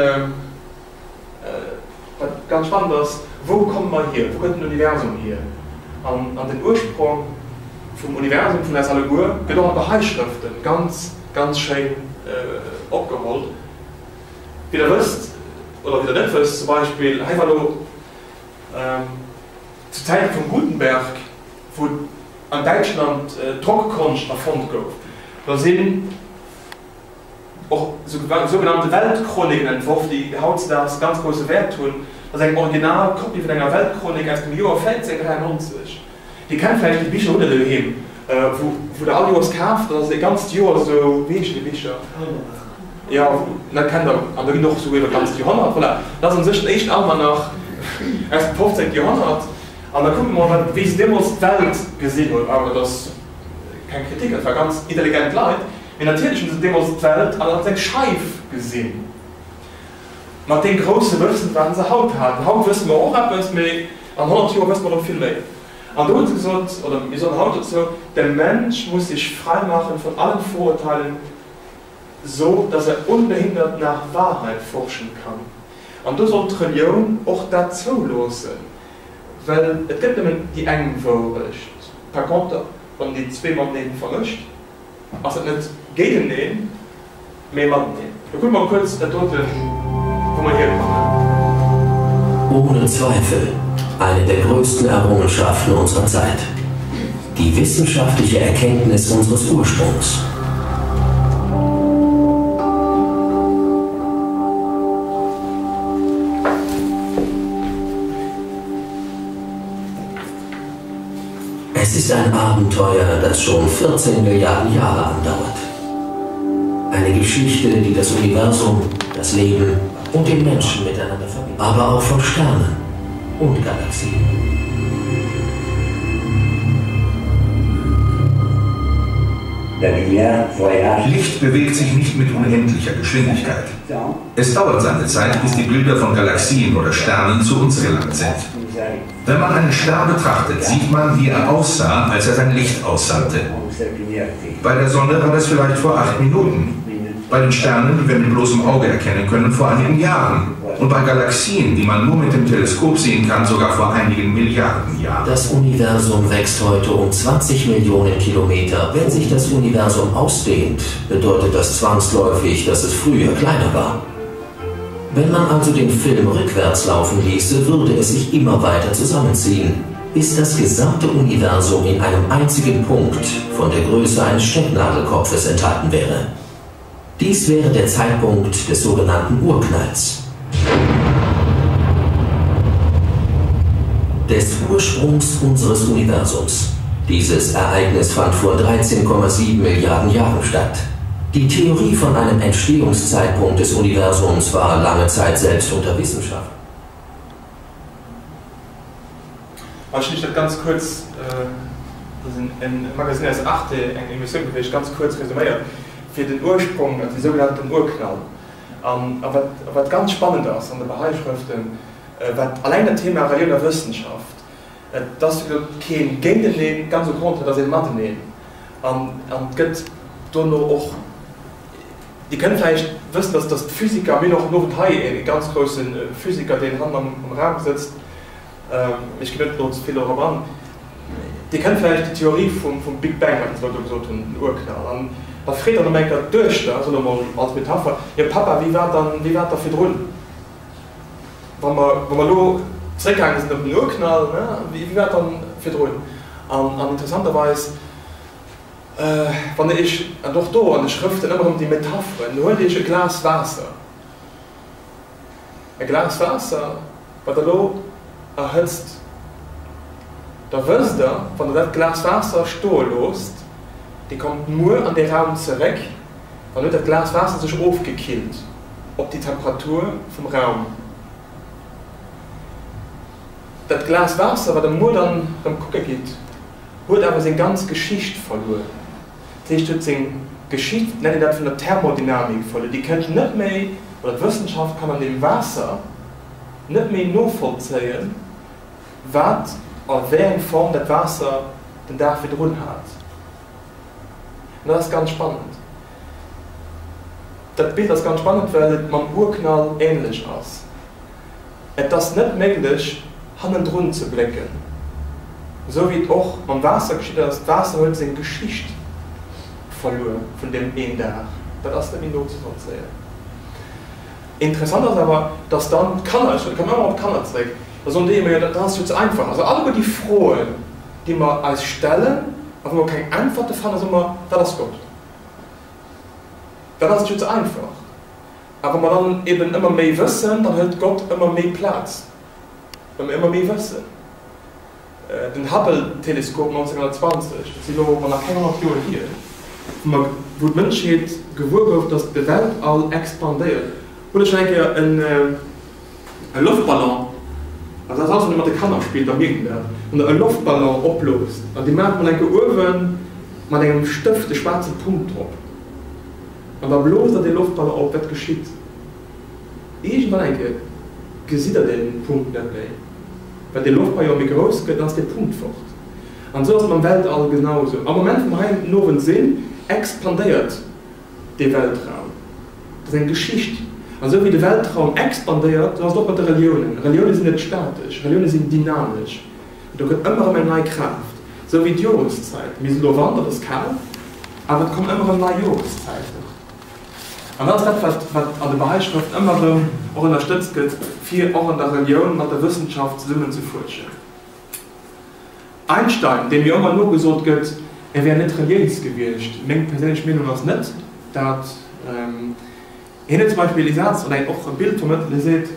Wat ganz spannend ass, Wou komme mer hier? Wou kënnt den Universum hier? An an den Ursprong vum Universum, vun eis alleguer, gëtt och an Bahá'í Schrëften ganz, ganz schéin opgeholl. Wéi der wësst, oder wéi der net wësst, zum Beispill, hei war elo zu Zäite vum Gutenberg, wou an Däitschland d'Drockkonscht erfonnt gouf, do sinn, och sougenannte Weltchroniken entworf, déi hautzedaags ganz grousse Wäert hunn. Dat ass eng original Kopie vun enger Weltchronik aus dem Joer 1493. Dir kennt vläicht déi Bicher, hutt der doheem, wou der all Joers kaaft, dat ass e ganzt Joer esou, wéi heeschen déi Bicher? Jo, dat kennt der, an do ginn och esouguer iwwer d'ganzt Joerhonnert. Voilà, dat ass u sech den éischten Almanach aus dem 15. Joerhonnert. An da kucke mer, wat, wéi se deemools d'Welt gesinn hunn. Awer dat ass keng Kritik, dat war ganz intelligent Leit. Mee natierlech hunn se deemools d'Welt als eng Scheif gesinn. Mat deem grousse Wëssen, wat se haut haten. Haut wësse mer och eppes, mee an 100 Joer wësse mer erëm vill méi. An do hu se gesot, oder mir soen haut dozou, Der Mensch muss sich frei machen von allen Vorurteilen, so dass er unbehindert nach Wahrheit forschen kann. An do soll d'Relioun och dat zouloossen, well et gëtt nëmmen déi eng Wourecht. Par contre, wann een déi zwee matenee vermëscht, Ass et net géinteneen, mee mateneen. Da kucke mer kuerz dat doten, wou mer hierkommen.
Ohne Zweifel eine der größten Errungenschaften unserer Zeit. Die wissenschaftliche Erkenntnis unseres Ursprungs. Es ist ein Abenteuer, das schon 14 Milliarden Jahre andauert. Eine Geschichte, die das Universum, das Leben und den Menschen miteinander verbindet, aber auch von Sternen und Galaxien.
Licht bewegt sich nicht mit unendlicher Geschwindigkeit. Es dauert seine Zeit, bis die Bilder von Galaxien oder Sternen zu uns gelangt sind. Wenn man einen Stern betrachtet, sieht man, wie er aussah, als er sein Licht aussandte. Bei der Sonne war das vielleicht vor acht Minuten. Bei den Sternen, die wir mit bloßem Auge erkennen können, vor einigen Jahren. Und bei Galaxien, die man nur mit dem Teleskop sehen kann, sogar vor einigen Milliarden Jahren.
Das Universum wächst heute um 20 Millionen Kilometer. Wenn sich das Universum ausdehnt, bedeutet das zwangsläufig, dass es früher kleiner war. Wenn man also den Film rückwärts laufen ließe, würde es sich immer weiter zusammenziehen, bis das gesamte Universum in einem einzigen Punkt von der Größe eines Stecknadelkopfes enthalten wäre. Dies wäre der Zeitpunkt des sogenannten Urknalls. Des Ursprungs unseres Universums. Dieses Ereignis fand vor 13,7 Milliarden Jahren statt. Die Theorie von einem Entstehungszeitpunkt des Universums war lange Zeit selbst unter Wissenschaft.
Ech hunn dat ganz kuerz, dat ass en Magazine aus Arte, eng Emissioun gewiescht, ganz kuerz resuméiert fir den Ursprong, also de sougenannten Urknall. An wat wat ganz spannend ass an de Bahá'í Schrëften, wat alleng dat Thema Relioun a Wëssenschaft, et ass wéi gesot keen Géinteneen, ganz au contraire, et ass ee Mateneen. An et gëtt dono och, Dir kënnt vläicht wëssen, dass dass d'Physiker, mir hunn och den Owend hei e ganz grousse Physiker, deen hannen am Raum sëtzt, mee ech ginn net elo ze vill dorop an, Dir kënnt vläicht déi Theorie vum vum Big Bang, wat se elo do gesot hunn, den Urknall. An da freet dann op eng Kéier d'Duechter, soe mer mol als Metapher, Jo Papa, wéi war dann, wéi war et da virdrun? Wa mer, wa mer elo zeréckgaange sinn op den Urknall, ne, wéi war et dann virdrun? An an interessanterweis, Wann der iech, an och do an de Schrëften ëmmer erëm déi Metapheren, huelt iech e Glas Waasser, e Glas Waasser, wat der elo erhëtzt, da wësst der, wann der dat Glas Waasser stoe loosst, dir kommt muer an dee Raum zeréck, dann huet dat Glas Waasser sech ofgekillt op déi Temperatur vum Raum. Dat Glas Waasser, wat der muer dann erëm kucke gitt, huet awer seng ganz Geschicht verluer. Dat heescht, huet seng Geschicht, nennt een dat, vun der Thermodynamik verluer. Déi kënnt net méi, oder d'Wëssenschaft kann an deem Waasser net méi novollzéien, wat a wéi eng Form dat Waasser den Dag virdrun hat. An dat ass ganz spannend. Dat Bild ass ganz spannend, well et mam Urknall änlech ass. Et ass net méiglech, hannendrun ze blécken, esou wéi et och mam Waasser geschitt ass. D'Waasser huet seng Geschicht verluer vun deem een Dag. Dat ass net méi nozevollzéien. Interessant ass awer, dass dann d'Kanner, ech kommen ëmmer op d'Kanner zeréck, da soen déi ëmmer, jo, dat ass jo ze einfach. Also alleguer déi Froen, déi mer eis stellen a wou mer keng Äntwerte fannen, soe mer, dat ass Gott. Dat ass jo ze einfach. A wa mer dann eben ëmmer méi wëssen, dann hëlt Gott ëmmer méi Plaz, well mer ëmmer méi wëssen. Den Hubble-Teleskop 1920, dat si lo nach keng 100 Joer hier, wou mer, wou d'Mënschheet gewuer gouf, datt de Weltall expandéiert. Hutt Der schonn eng Kéier en e Loftballon, also dat ass alles, wann Dir mat de Kanner spillt, da mierkt een dat, wann Der e Loftballon opblost an Dir maacht mol eng Kéier uewe mat engem Stëft e schwaarze Punkt drop, An da bloost der dee Loftballon op. Wat geschitt? Iergendwann eng Kéier gesitt der dee Punkt net méi, well dee Loftballon méi grouss gëtt, dann ass dee Punkt fort. An esou ass et mam Weltall genau esou. Am Moment, wou mer hei den Owend sinn, expandéiert dee Weltraum. Dat ass eng Geschicht. An esou wéi de Weltraum expandéiert, esou ass et och mat de Reliounen. Relioune sinn net statesch, Relioune sinn dynamesch. Do kënnt ëmmer erëm eng nei Kraaft. Esou wéi d'Joreszäit. Mir sinn elo Wanter, et ass kal. Awer et kommen ëmmer erëm nei Joreszäiten. An dat ass dat, wat, wat an de Bahá'í Schrëften ëmmer erëm och ënnerstëtzt gëtt, fir och an der Relioun mat der Wëssenschaft zesummen ze fuerschen. Einstein, deem jo ëmmer nogesot gëtt, e wär net reliéis gewiescht, meng perséinlech Meenung ass net dat, hien huet zum Beispill ee Saz oder och e Bild vermëttelt, hie seet,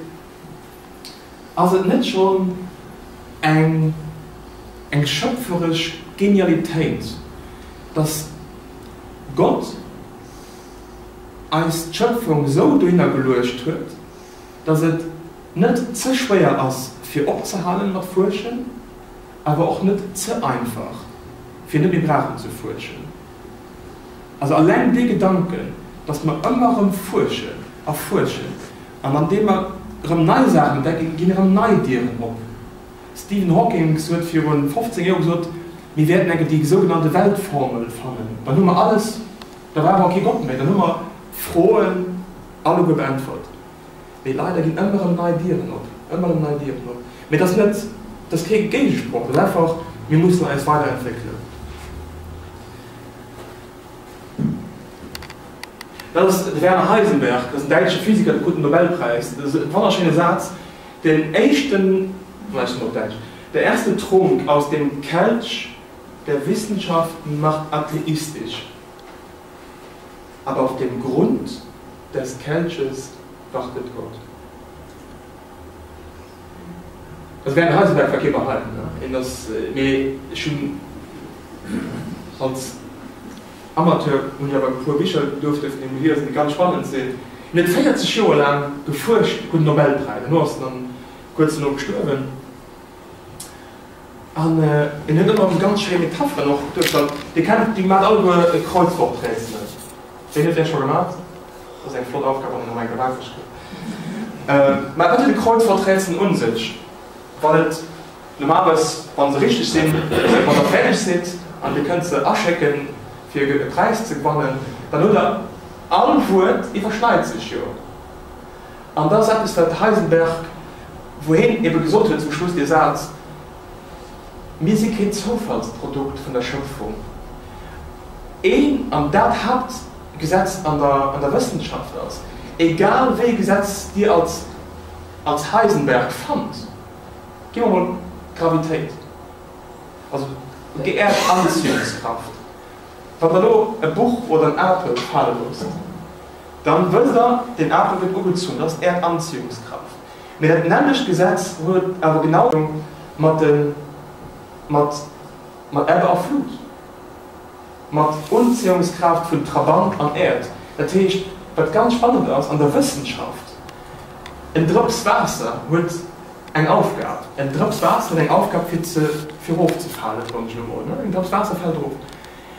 Ass et net schonn eng eng schöpferesch Genialitéit, dass Gott eis d'Schöpfung esou dohinner geluecht huet, dass et net ze schwéier ass fir opzehalen mat fuerschen, awer och net ze einfach fir net méi brauchen ze fuerschen? Also alleng dee Gedanken, dass mer ëmmer erëm fuerschen a fuerschen an andeem mer erëm nei Saachen entdecken, ginn erëm nei Dieren op. Stephen Hawking huet viru 15 Joer gesot, mir wäerten enke déi sougenannte Weltformel fannen, dann hu mer alles, da brauche mer kee Gott méi, dann hu mer d'Froen alleguer beäntwert. Mee leider ginn ëmmer erëm nei Dieren op, ëmmer erëm nei Dieren op. Mee dat ass net, dat ass kee Géigesproch, dat ass einfach, mir mussen eis weiderentwéckelen. Dat ass de Werner Heisenberg, dat ass en däitsche Physiker, dee krut den Nobelpräis. Dat ass e wonnerschéine Saz, Den éischten, vläicht emol op Däitsch, Der erste Trunk aus dem Kelch der Wissenschaft macht atheistisch, aber auf dem Grund des Kelches wartet Gott. Also Werner Heisenberg war kee Bahá'í, ne? Hien ass, mee ech hunn als Amateur hunn ech awer e puer Bicher duerfte vun him liesen, déi ganz spannend sinn. Hien huet 40 Joer laang gefuerscht, krut den Nobelpräis, herno ass en dann kuerz dono gestuerwen. An en huet ëmmer ganz schéi Metapheren och duergestallt. Dir kennt, dir maacht alleguer e Kreuzworträtsel. Ween huet dat scho gemaat? Dat ass eng flott Aufgab wann een op eng Gewalteg kritt. Mä wat huet e Kreuzworträtsel un sech? Wann et normalerweis, wa se richteg sinn, wann der fäerdeg sidd an dir kënnt se aschécken fir e Präis ze gewannen, dann hutt der all Wuert iwwerschneit sech jo. An dat ass eppes wat Heisenberg, wou heen ebe gesot huet zum Schluss dee Saz, Mir si keen Zoufallsprodukt vun der Schöpfung. Een, an dat Haaptgesetz an der an der Wëssenschaft ass, egal wéi e Gesetz Dir als als Heisenberg fannt, gi mer mol d'Gravitéit, also d'Erdanziehungskraft, wann Der elo e Buch oder en Apel fale loosst, dann wësst Der, den Apel gëtt ugezunn, dat ass d'Erdanziehungskraft. Mee dat nämmlecht Gesetz huet awer genau mat de mat mat Ebbe a Flut, mat Unziehungskraaft vun Trabant an Äerd. Dat heescht, wat ganz spannend ass an der Wëssenschaft, en Drëps Waasser huet eng Aufgab. En Drëps Waasser huet eng Aufgab fir ze fir erofzefalen, soen ech elo mol, ne? Eng Drëps Waasser fält erof.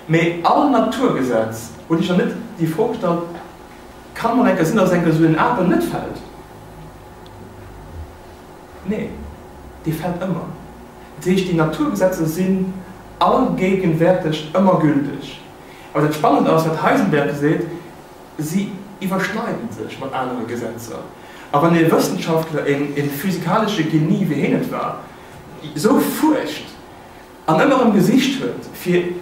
Mee all Naturgesetz, huet Iech nach net déi Fro gestallt, Kann mol enker sinn, dass enker esou en Apel net fällt? Nee, dee fällt ëmmer. Dat heescht, déi Naturgesetzer sinn allgegenwärtig ëmmer gültig. Awer dat Spannend ass, wat Heisenberg seet, si iwwerschneiden sech mat anere Gesetzer. A wann ee Wëssenschaftler, een physikalesche Genie wéi heen et war, esou fuerscht an ëmmer erëm gesicht huet, fir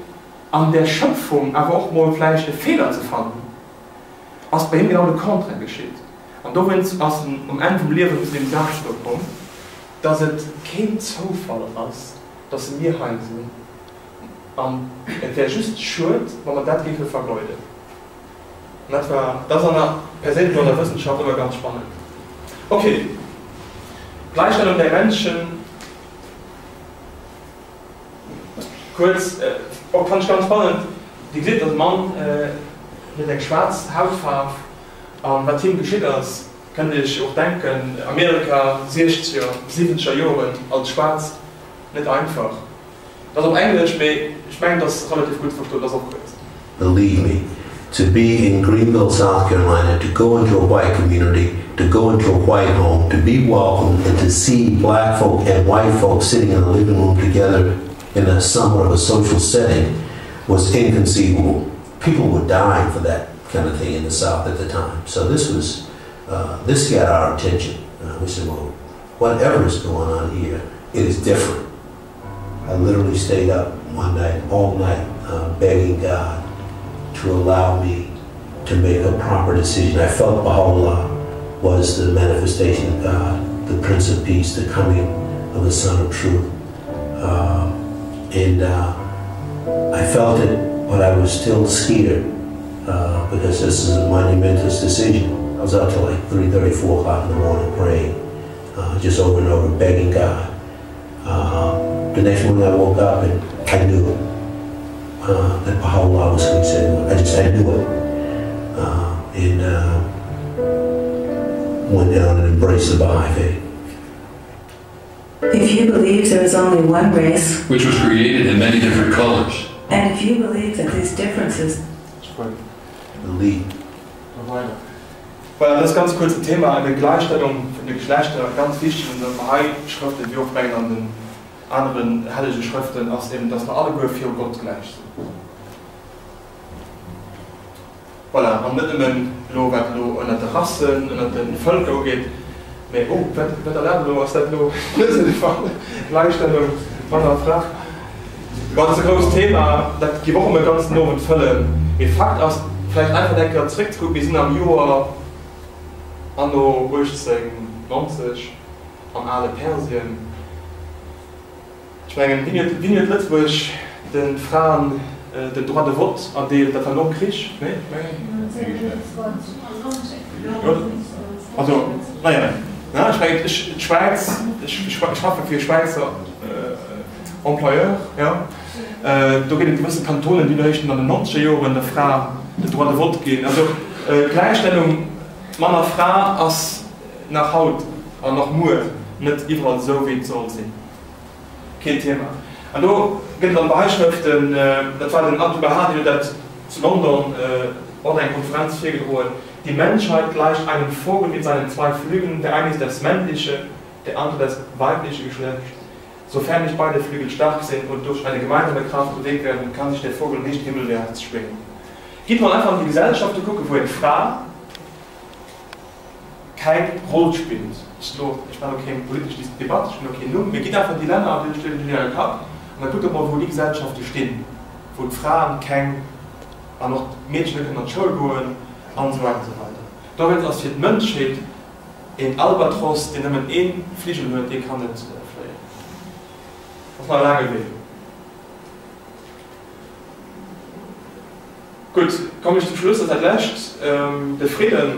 an där Schöpfung awer och mol vläicht e Feeler ze fannen, ass bei him genau de Contraire geschitt. An dowéinst ass en um Enn vum Liewen zu deem Saz do komm, dass et keen Zoufall ass, dass mir hei sinn, an et wär just schued, wa mer dat géife vergeuden. An dat war, dat ass an der, perséinlech an der Wëssenschaft ëmmer ganz spannend. Okay, Gleichstellung der Menschen. Kuerz, och fannt ech ganz spannend, Dir gesitt, dass Mann huet eng schwaarz Hautfaarf an wat him geschitt ass, kënnt Dir Iech och denken, Amerika, siechzeger, siwwenzeger Joren, als Schwaarz net einfach. Dat ass op Englesch, mee ech mengen, et ass relativ gutt ze verstoen, et ass och kuerz.
Believe me, to be in Greenville, South Carolina, to go into a white community, to go into a white home, to be welcomed and to see black folk and white folk sitting in the living room together in a somewhat of a social setting was inconceivable. People were dying for that kind of thing in the South at the time. So this was, uh, this got our attention. Uh, we said, well, whatever is going on here, it is different. I literally stayed up one night, all night, uh, begging God to allow me to make a proper decision. I felt Baha'u'llah was the manifestation of God, the Prince of Peace, the coming of the Son of Truth. Uh, and uh, I felt it, but I was still scared uh, because this is a monumentous decision. I was up till like 3.30, 4 o'clock in the morning praying, uh, just over and over, begging God. Uh, the next morning I woke up and I knew uh, that Baha'u'llah was who he said I just, I knew it. Uh, and uh, went down and embraced the Baha'i faith.
If you believe there is only one race,
which was created in many different colors,
and if you believe that these differences.
Wuert. Voilà, dat ass ganz kuerz en Thema, ebe Gläichstellung vun de Geschlechter, ganz wichteg an den Bahá'í Schrëften, wéi och mengen an den aneren hellege Schrëften, ass eben, dass mer alleguer viru Gott gläich sinn. Voilà, an net nëmmen elo wat elo ënnert de Rassen, ënnert de Vëlker ugeet, mä, oh, wat, wat erlaabt elo, ass dat elo net esou de Fall, Gläichstellung Mann a Fra. Bon, dat ass e grousst Thema, dat géif och erëm e ganzen Owend fëllen. Mee Fakt ass, vläicht einfach eng Kéier zréckzekucken, mir sinn am Joer anno 1890 am ale Persien. Ech mengen, wien huet, wien huet Lëtzebuerg de Fraen den Droit de vote erdeelt? Dat war nom Krich, nee? Ech mengen. Also, naja, ne, ech mengen, ech, d'Schwäiz, ech, ech schaffe fir e Schwäizer Employeur, jo. Do ginn et gewësse Kantonen, déi hunn eréischt an den nonzeger Joren der Fra den Droit de vote ginn. Also, d'Gläichstellung Mann a Fra ass nach haut an och muer net iwwerall esou, wéi et soll sinn. Keen Thema. An do gëtt et an Bahá'í-Schrëften, dat war den Abdu'l-Bahá, deen huet dat zu London op enger Konferenz virgedroen, Die Menschheit gleicht einem Vogel mit seinen zwei Flügeln, der eine ist das männliche, der andere das weibliche Geschlecht. Sofern nicht beide Flügel stark sind und durch eine gemeinsame Kraft bewegt werden, kann sich der Vogel nicht himmelwärts schwingen. Gitt mol einfach an déi Gesellschaften kucken, wou eng Fra keng Roll spillt. Ech elo, ech maachen elo keng politesch Debatt, ech hunn elo keen Numm, mee gitt einfach déi Länner an, déi stinn an Äre Kapp, an da kuckt der mol, wou déi Gesellschafte stinn, wou d'Fraen keng, an och d'Meedchen net kënnen an d'Schoul goen, an esou weider an esou weider. Dowéinst ass fir d'Mënschheet een Albatros, deen nëmmen ee Fligel huet, dee kann net fléien. Ass nach e laange Wee. Gutt, kommen ech zum Schluss, dat ass dat Lescht, de Fridden.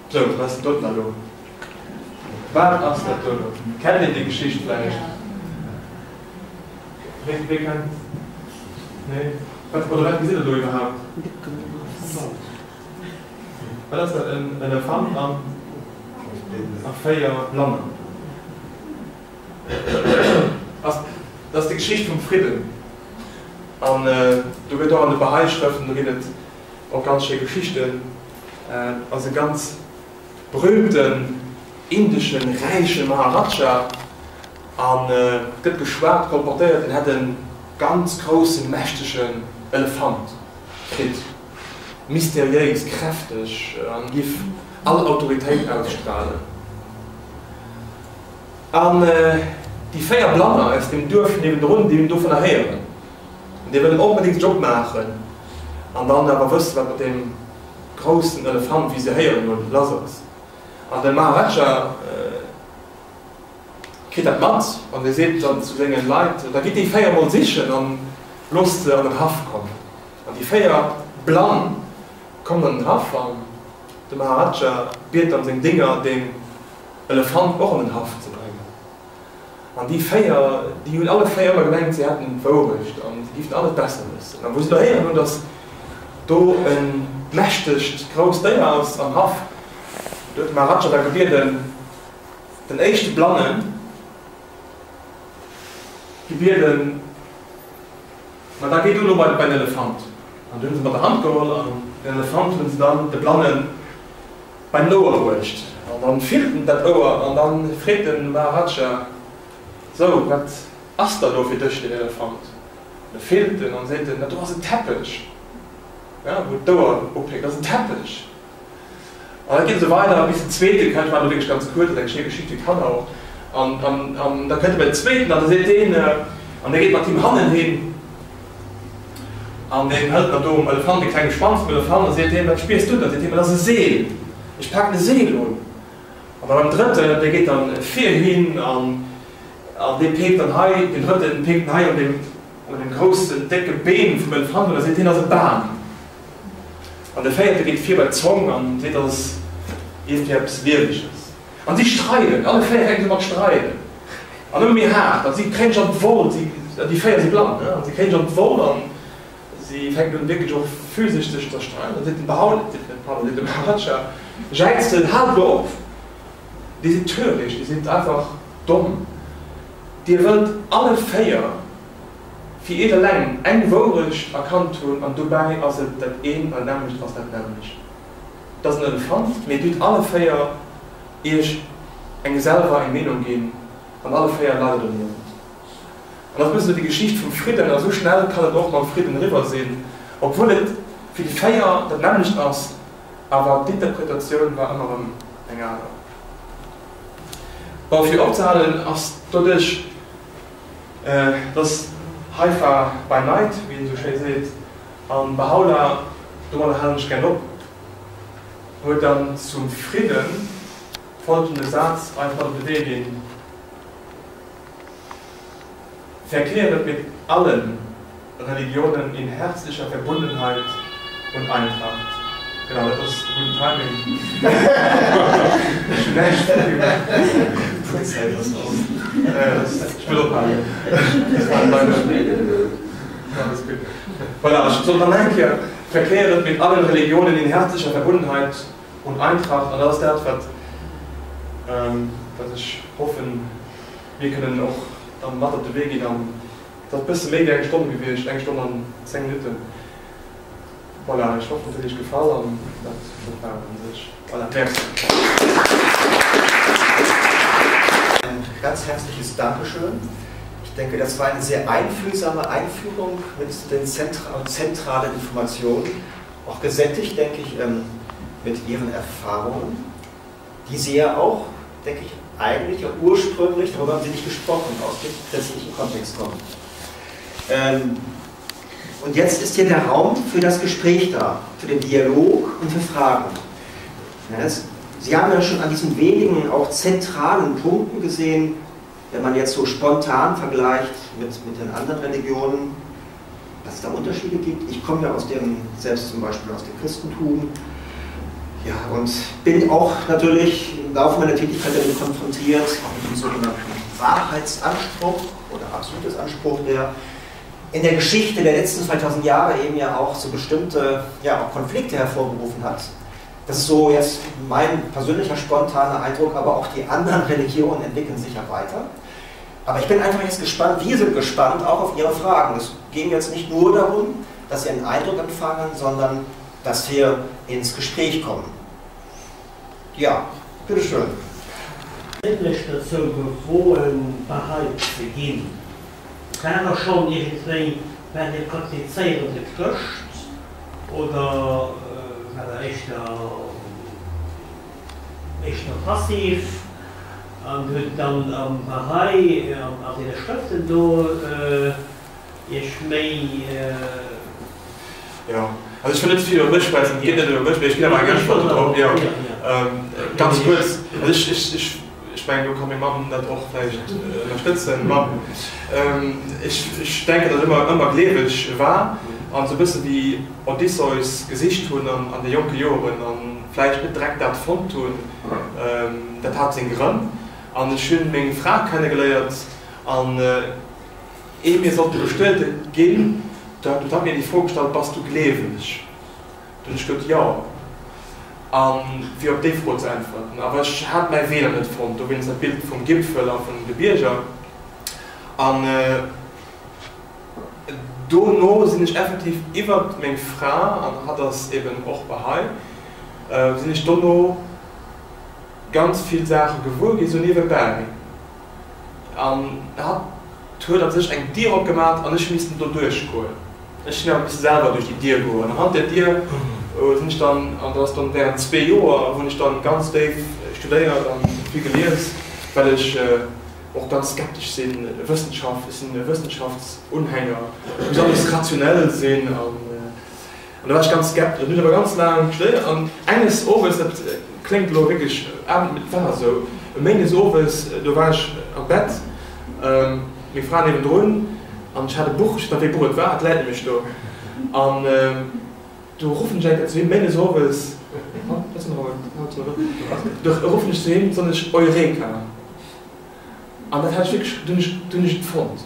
Sou, wat ass dat doten elo? Wat ass dat do elo? Kennt een déi Geschicht vläicht? Wee, wee kennt? Nee? Wat, oder wat gesitt der do iwwerhaapt? Wat ass dat? En Elefant an a 4 Blanner. Ass, dat ass déi Geschicht vum Fridden. An do gëtt och an de Bahá'í Schrëften, do ginn et och ganz schéi Geschichten, ass e ganz berühmten indeschen räiche Maharadscha an et gëtt geschwat, kolportéiert, en hätt e ganz groussen, mächtegen Elefant kritt, mysteriéis, kräfteg an giff all Autoritéit ausstrahlen. An déi 4 Blanner aus dem Duerf niewendrun, déi hunn dovunner héieren. An déi wëllen onbedéngt sech opmaachen an dann awer wëssen, wat mat deem groussen Elefant, wéi se héieren hunn, lass ass. An de Maharaja kritt dat mat an dee seet dann zu senge Leit, Da gitt déi 4 mol sichen an loosst se an den Haff kommen. An déi 4 Blann kommen an den Haff an de Maharaja biet dann seng Dénger, deem Elefant och an den Haff ze bréngen. An déi 4, déi hunn alle 4 ëmmer gemengt, si hätten d'Wourecht an si giffen alles besser wëssen. An wou se da héieren hunn, datt do e mächtegt grousst Déier ass am Haff, do huet de Maharadscha da gebieden, den éischte Blannen gebieden, Ma da géi du elo bei den Elefant. An du hunn se mat der Hand geholl an den Elefant hunn se dann de Blannen Bei den Ouer bruecht. An dann fillt en dat Ouer an dann freet den Maharadscha, Sou, wat ass da lo fir dech den Elefant? An da fillt en an seet en, Dat do ass en Teppech, ja, wou d'Ouer ophéckt, dat ass en Teppech. An dat geet esou weider bis den zweete kënnt, ech maachen elo wierklech ganz kuerz, dat ass eng schéi Geschicht fir Kanner och. An, an, an da kënnt e bei den zweeten an da seet deen, an dee geet mat him hannenhin An deen hëlt dann do um Elefant, de klenge Schwanz vum Elefant, a seet him, Wat spiers du da? Seet hien, Dat ass e Seel, ech paken e Seel un. An da beim drëtten, dee geet dann vir hin an an dee peekt dann hei, deen drëtten peekt dann hei un deem, un deem groussen, décke Been vum Elefant un a seet hien, Dat ass e Bam. An de véierte geet vir bei d'Zong an seet, Dat ass iergendwéi eppes Lieweges. An si streiden, alle 4 fänken se u mat streiden, an ëmmer méi haart, an si kréien sech an d'Woll, si, déi 4 si blann, ne, an si kréien sech an d'Woll, an si fänken un wierklech och physesch sech ze streiden. Dann seet den Bahaul, pardon, seet de Maharadscha, jäizt en, Haalt elo op, dir sidd töricht, dir sidd einfach domm, dir wëllt alle 4. Fir iech eleng eng Wourecht erkannt hunn, an dobäi ass et dat eent an dat nämmlecht ass dat nämmlecht. Et ass en Elefant, mee dir hutt alle 4 iech eng selwer eng Meenung ginn, an alle 4 leit der doniewent. An dat ass e bëssen esou déi Geschicht vum Fridden, a sou schnell kann et och mam Fridden eriwwer sinn, obwuel et fir déi 4 dat nämmlecht ass, awer d'Interpretatioun war ëmmer erëm eng aner. Bon, fir opzehalen ass doduerch, dass Haifa by night, wéi een esou schéi seet, an Bahá'u'lláh, domadder halen ech gären op, huet dann zum Fridden folgende Saz eis mat op de Wee ginn, Verkehret mit allen Religionen in herzlicher Verbundenheit und Eintracht. Genau, dat ass e gudden Timing. Ech hunn näischt gemaach. D'Zäit ass ëm. Ech wëll ophalen. Dat war leider. Alles gutt. Voilà, ech soll dann eng Kéier, Verkehret mit allen Religionen in herzlicher Verbundenheit und Eintracht. An dat ass dat, wat, wat ech hoffen, mir kënnen och dann mat op de Wee ginn an Et ass bësse méi wéi eng Stonn gewiescht, eng Stonn an 10 Minutten. Voilà, ech hoffen et huet Iech gefall an dat war et un sech. Voilà, merci.
Ein ganz herzliches Dankeschön. Ich denke, das war eine sehr einfühlsame Einführung mit den zentralen Informationen, auch gesättigt, denke ich, ähm, mit Ihren Erfahrungen, die Sie ja auch, denke ich, eigentlich auch ursprünglich, darüber haben Sie nicht gesprochen, aus dem christlichen Kontext kommen. Ähm, und jetzt ist hier der Raum für das Gespräch da, für den Dialog und für Fragen. Ja, das, Sie haben ja schon an diesen wenigen, auch zentralen Punkten gesehen, wenn man jetzt so spontan vergleicht mit, mit den anderen Religionen, dass es da Unterschiede gibt. Ich komme ja aus dem, selbst zum Beispiel aus dem Christentum, ja, und bin auch natürlich im Laufe meiner Tätigkeit damit konfrontiert, auch mit dem sogenannten Wahrheitsanspruch oder absolutes Anspruch, der in der Geschichte der letzten 2000 Jahre eben ja auch so bestimmte ja, auch Konflikte hervorgerufen hat. Das ist so jetzt mein persönlicher spontaner Eindruck, aber auch die anderen Religionen entwickeln sich ja weiter. Aber ich bin einfach jetzt gespannt, wir sind gespannt auch auf Ihre Fragen. Es ging jetzt nicht nur darum, dass Sie einen Eindruck empfangen, sondern dass wir ins Gespräch kommen. Ja, bitteschön.
Huet mech dozou bewoen Bahá'í ze ginn. War der schonn iergendwéi, war Dir praktizéierende Chrëscht oder war der éischter éischter passiv an hutt dann am Bahá'í, an deene Schrëften do Iech méi.
Jo, also ech wëll net ze vill iwwer mech schwätzen, et geet net iwwer mech, mee ech ginn awer eng Äntwert dodrop, jo. Ganz kuerz, also ech, ech, ech, ech mengen, do ka meng Mamm dat och vläicht ënnerstëtzen. Mamm, ech, ech denken, datt ech ëmmer, ëmmer gleeweg war an esou e bësse wéi Odysseus gesicht hunn an, an de jonke Joren a vläicht net direkt dat fonnt hunn. Dat hat seng Grënn. An ech hunn meng Fra kennegeléiert an. Ehe mir sollte bestuede ginn, do huet hatt mir déi Fro gestallt, Bass du gleeweg? Do hunn ech gesot, Jo. A fir op déi Fro ze äntwerten. Awer ech hat mäi Wee nach net fonnt, dowéinst dat Bild vum Gipfel a vun de Bierger. An dono sinn ech effektiv iwwert meng Fra, an hatt ass eben och Bahá'í, sinn ech dono ganz vill Saache gewuer ginn, sou niewebäi. An hatt huet a sech eng Dier opgemat an ech hu missten do duerchgoen. Ech hunn awer misse selwer duerch déi Dier goen. An hannert där Dier sinn ech dann, an dat ass dann während zwee Joer, hunn ech dann ganz déif studéiert an vill gelies, well ech och ganz skeptesch sinn, Wëssenschaft, ech sinn e Wëssenschaftsunhänger, et muss alles rationell sinn an. An da war ech ganz skeptesch. An hunn awer ganz laang studéiert. An enges Owes, dat kléngt elo wierklech aarm, mee et war esou, e Méindes owes, do war ech am Bett, meng Fra niewendrun, an ech hat e Buch, ech weess net, wéi e Buch et war, et läit nämlech do. An do ruffen ech eng Kéier zu him, Méindes owes, do ruffen ech zu him, soen ech, Eureka! An dat hat ech wierklech, do hunn ech, do hunn ech et fonnt.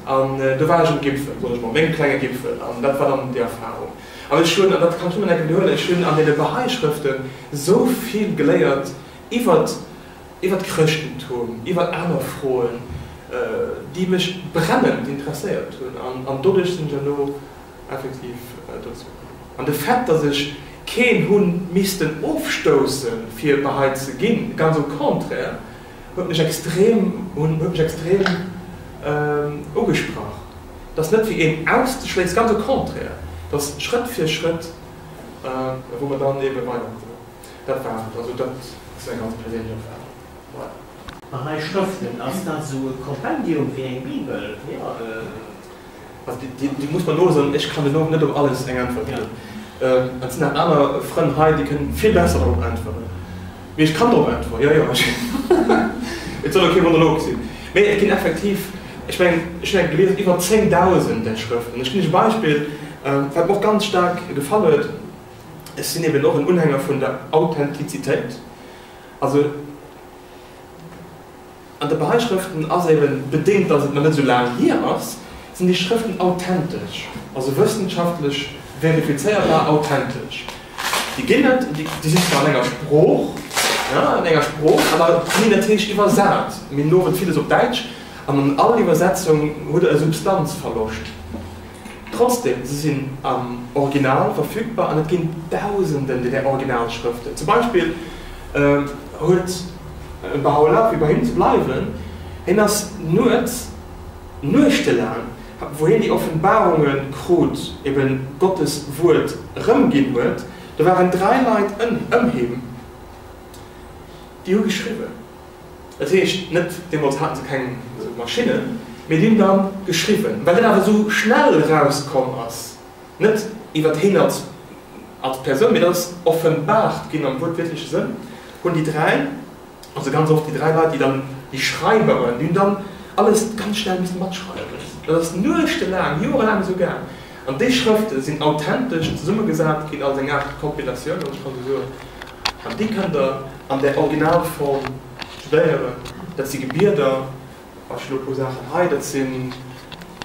An do war ech um Gipfel, soen ech mol, mengem klenge Gipfel. An dat war dann déi Erfahrung. An ech hunn, an dat kann ech nëmmen eng Kéier widderhuelen, ech hunn an deene Bahá'í Schrëften esou vill geléiert iwwert, iwwert d'Chrëschtentum, iwwert aner Froen. déi mech brennend interesséiert hunn an doduerch sinn ech herno effektiv dozou komm. An de Fait, datt ech keen hu missten ofstousse fir Bahá'í ze ginn, ganz au contraire, huet mech extrem huet mech extrem ugesprach. Et ass net fir een auszeschléissen, ganz au contraire, et ass Schrëtt fir Schrëtt, wou mer dann ebe weider. Dat war et. Also dat ass eng ganz perséinlech Erfahrung. Voilà.
Bahá'í Schrëften, ass dat esou e Kompendium wéi eng Bibel? Jo.
Also Dir musst mer nosoen, ech kann elo net op alles eng Äntwert ginn. Et sinn nach aner Frënn hei, déi kënnen vill besser dorop äntweren. Mee ech kann dorop äntweren, jo, jo. Et soll och kee Monolog sinn. Mee et ginn effektiv, ech mengen, ech hunn eng gelies, iwwer 10.000 där Schrëften. Ech ginn Iech e Beispill, wat mer och ganz staark gefall huet. Ech sinn eben och en Unhänger vun der Authentizitéit. Also an de Bahá'í Schrëften ass eben, bedéngt dass et nach net esou laang hier ass, sinn déi Schrëften authentesch, also wëssenschaftlech verifizéierbar authentesch. Déi ginn et, déi sinn zwar an enger Sprooch, ja, an enger Sprooch, awer ginn natierlech iwwersat. Mir hunn owend villes op Däitsch, an an all Iwwersetzung huet e Substanzverloscht. Trotzdem, se sinn am Original verfügbar an et ginn Dausenden där Originalschrëften. Zum Beispill huet Bahá'u'lláh, fir bei him ze bleiwen, hien ass nuets, nuechtelaang, wou hien déi Offenbarunge krut, eben Gottes Wuert erëmginn huet, do waren 3 Leit ëm him, déi hu geschriwwen. Dat heescht net, deemools haten se keng esou Maschinnen, mee déi hunn da geschriwwen. Well dat awer esou schnell erauskomm ass, net iwwert hien als als Persoun, mee dat ass offenbart ginn am wuertwiertleche Sënn, hunn déi 3, also ganz oft déi 3 Leit, déi dann, déi Schreiberen, déi hunn dann alles ganz schnell missen matschreiwen. Dat ass nuechtelaang, jorelaang esou gaang. An déi Schrëfte sinn authentesch zesummegesat ginn als eng Aart Kompilatioun, wann ech kann esou soen. An déi kënnt Der an där Originalform studéieren. Dat si Gebieder, ech hunn elo e puer Saachen hei, dat sinn,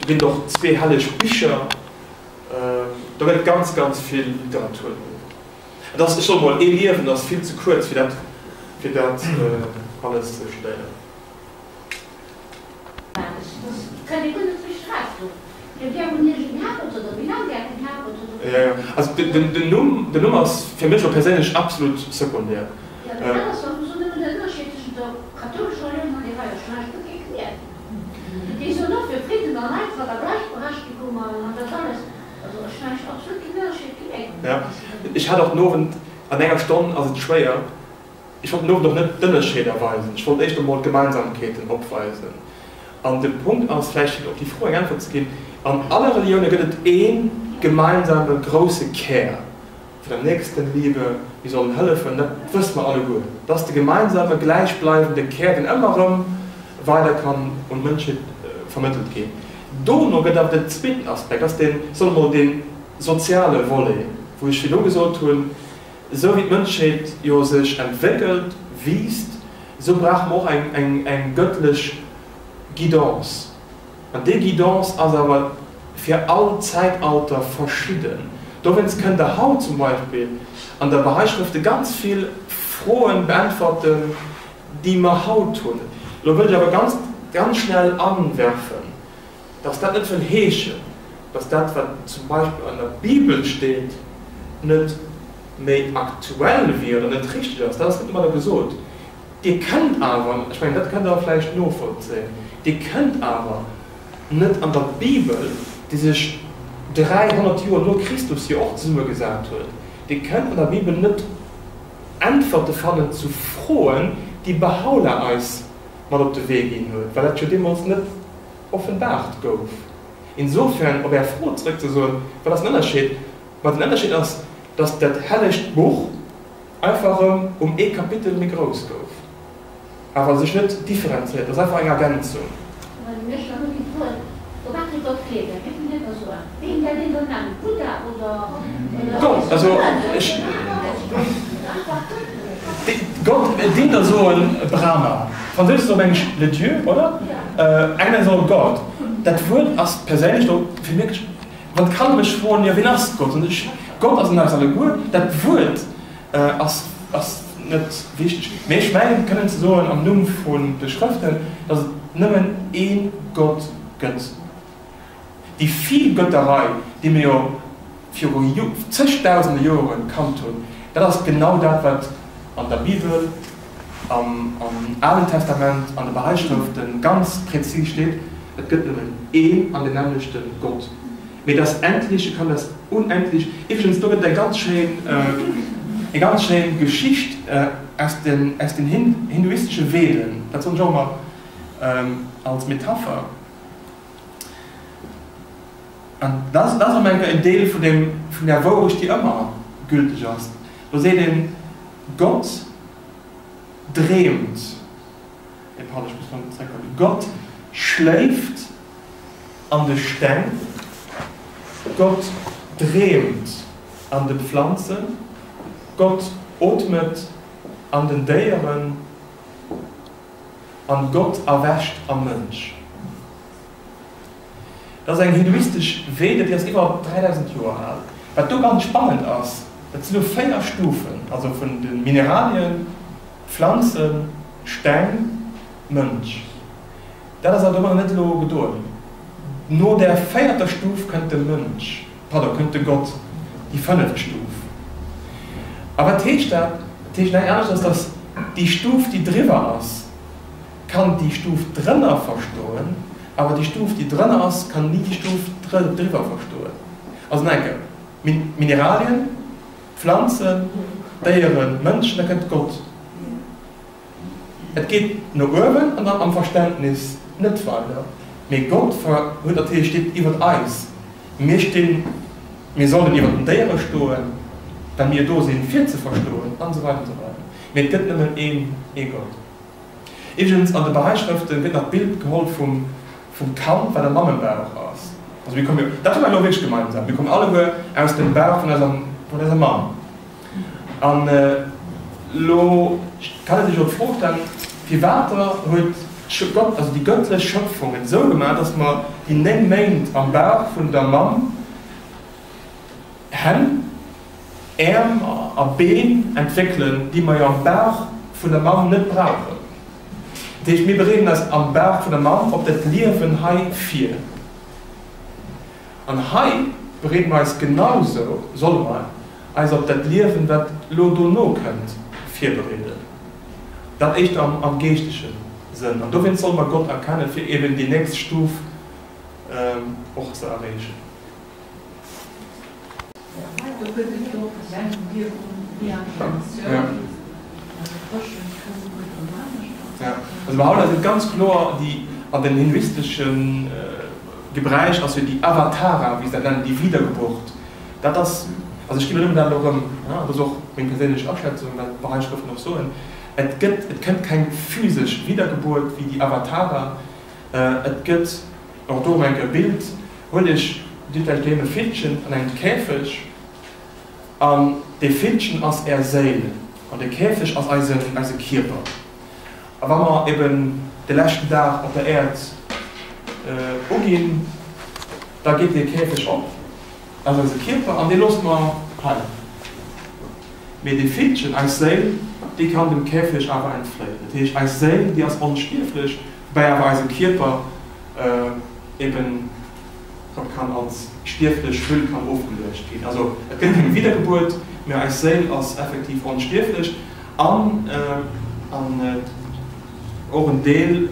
do ginn et och zwee helleg Bicher, do gëtt et ganz, ganz vill Literatur doriwwer. Et ass, ech soe mol, ee Liewen ass vill ze kuerz, fir dat, fir dat alles ze studéieren. Also den Numm, den Numm ass fir mech elo perséinlech absolut sekundär. Ech hat och den Owend, an enger Stonn ass et schwéier, Ech wollt den Owend och net d'Ënnerscheeder weisen, ech wollt éischter emol d'Gemeinsamkeeten opweisen. An de Punkt ass, vläicht fir op déi Fro eng Äntwert ze ginn, An alle Relioune gëtt et ee gemeinsame grousse Kär vun der Nächstenliebe, mir sollen hëllefen, dat wësse mer alleguer. Dat ass de gemeinsame gläichbleiwende Kär, deen ëmmer erëm weider kann un d'Mënschheet vermëttelt ginn. Dono gëtt awer den zweeten Aspekt, dat ass deen, soe mer mol, dee soziale Volet, wou ech virdu gesot hunn, Esou wéi d'Mënschheet jo sech entwéckelt, wiisst, esou brauche mer och eng gëttlech Guidance. An déi Guidance ass awer fir all Zäitalter verschidden. Dowéinst kënnt Der haut zum Beispill an der Bahá'í Schrëfte ganz vill Froen beäntwerten, déi mer haut hunn. Elo wëll ech awer ganz, ganz schnell anwerfen, Dass dat net wëll heeschen, dass dat, wat zum Beispill an der Bibel steet, net méi aktuell wier oder net richteg ass, dat ass net domadder gesot. Dir kënnt awer, ech mengen, dat kënnt Der vläicht novollzéien, Dir kënnt awer net an der Bibel, déi sech 300 Joer no Christus jo och zesummegesat huet, Dir kënnt an der Bibel net Äntwerte fannen zu Froen, déi Bahá'u'lláh eis mat op de Wee ginn huet, well dat jo deemools net offenbaart gouf. Insofern, op Är Fro zrëckzesoen, wat ass den Ënnerscheed? Ma den Ënnerscheed ass, dass dat hellegt Buch einfach erëm um ee Kapitel méi grouss gouf, awer sech net differenzéiert. Dat ass einfach eng Ergänzung. Gott, also ech, Gott, d'Inder soen Brahma, Franséisch ass op Englesch le Dieu, oder? Engländer soen God. Dat Wuert ass perséinlech do fir mech, wann d'Kanner mech froen, jo wien ass Gott, soen ech, Gott ass an eis alleguer. Dat Wuert ass ass net wichteg, mee ech mengen kënnen ze soen am Numm vun de Schrëften, datt et. nëmmen ee Gott gëtt. Déi Villgötterei, déi mir jo viru zegdausende Joere kannt hunn, dat ass genau dat, wat an der Bibel, am Alen Testament, an de Bahá'í Schrëfte ganz präzis steet, Et gëtt nëmmen een an den nämmlechte Gott. Mee das Endliche kann das Unendliche. Iwwregens, do gëtt et eng ganz schéin, eng ganz schéin Geschicht aus den, aus den hinduistesche Veden, dat soen ech och ëmmer als Metapher. An dat ass erëm eng Kéier en Deel vun deem, vun där Wourecht, déi ëmmer gülteg ass. Do seet een, Gott dreemt, nee, pardon, ech muss nach zréckkommen, Gott schléift an de Steng, Gott dreemt an de Pflanzen, Gott ootmet an den Déieren an Gott erwächt am Mënsch. Dat ass eng hinduistesch Vede, déi ass iwwer 3000 Joer al. Wat do ganz spannend ass, dat sinn elo 4 Stufen, also vun de Mineralien, Pflanzen, Steng, Mënsch. Dat ass awer domadder net elo gedoen. No där véierter Stuf kënnt de Mënsch, pardon, kënnt de Gott, déi fënneft Stuf. A wat heescht dat? Dat heescht näischt anescht, als datt déi Stuf, déi driwwer ass, kann déi Stuf drënner verstoen, awer déi Stuf, déi drënner ass, kann ni déi Stuf driwwer verstoen. Also nach eng Kéier, Mineralien, Pflanzen, Déieren, Mënschen, da kënnt Gott. Et geet no uewen an dann am Verständnis net weider. Mee Gott huet natierlech, steet iwwert eis. Mir stinn, mir sollen iwwert den Déiere stoen, well mir do sinn, fir ze verstoen, an esou weider an esou weider. Mee et gëtt nëmmen een, ee Gott. Iwwregens, an de Bahá'í Schrëfte gëtt nach d'Bild geholl vum vum Kand, wat am Mammebauch ass. Also mir komme jo, dat hu mer elo wierklech gemeinsam, mir kommen alleguer aus dem Bauch vun eiser vun eiser Mamm. An elo kann ee sech jo d'Fro stellen, Firwater huet Gott, also déi gëttlech Schöpfung et esou gemaach, dass mer déi 9 Méint am Bauch vun der Mamm Hänn, Äerm a Been entwéckelen, déi mer jo am Bauch vun der Mamm net brauchen. Dat heescht, mir bereeden eis am Bauch vun der Mamm op dat Liewen hei vir. An hei bereede mer eis genausou, solle mer eis op dat Liewen, wat elo dono kënnt, virbereeden. Dat éischter am geeschtege Sënn. An dowéinst solle mer Gott erkennen, fir eben déi nächst Stuf och ze erreechen.
Do gëtt et jo och eng Wierkung,
Also Bahá'u'lláh seet ganz kloer, déi an den hinduistesche Gebräich ass jo déi Avatara, wéi se dat nennen, déi Wiedergeburt, dat ass, also ech ginn elo nëmmen dat elo erëm, dat ass och meng perséinlech Aschätzung, wat d'Bahá'í Schrëften och soen, et gëtt, et kënnt keng physesch Wiedergeburt wéi déi Avatara, et gëtt, och do erëm eng Kéier e Bild, Huelt iech, Dir vläicht doheem e Villchen an engem Käfeg, an dee Villchen ass är Séil, an de Käfeg ass eisen, eise Kierper. A wa mer eben de leschten Dag op der Äerd uginn, da geet dee Käfeg op, dat ass eise Kierper, an dee loosse mer hei. Mee dee Villchen, eis Séil, déi kann dem Käfeg awer entfléien. Dat heescht, eis Séil, déi ass onstierflech, woubäi awer eise Kierper eben rëm kann als stierflech Hüll kann ofgeluecht ginn. Also et gëtt keng Wiedergebuert, mä eis Séil ass effektiv onstierflech an an och en Deel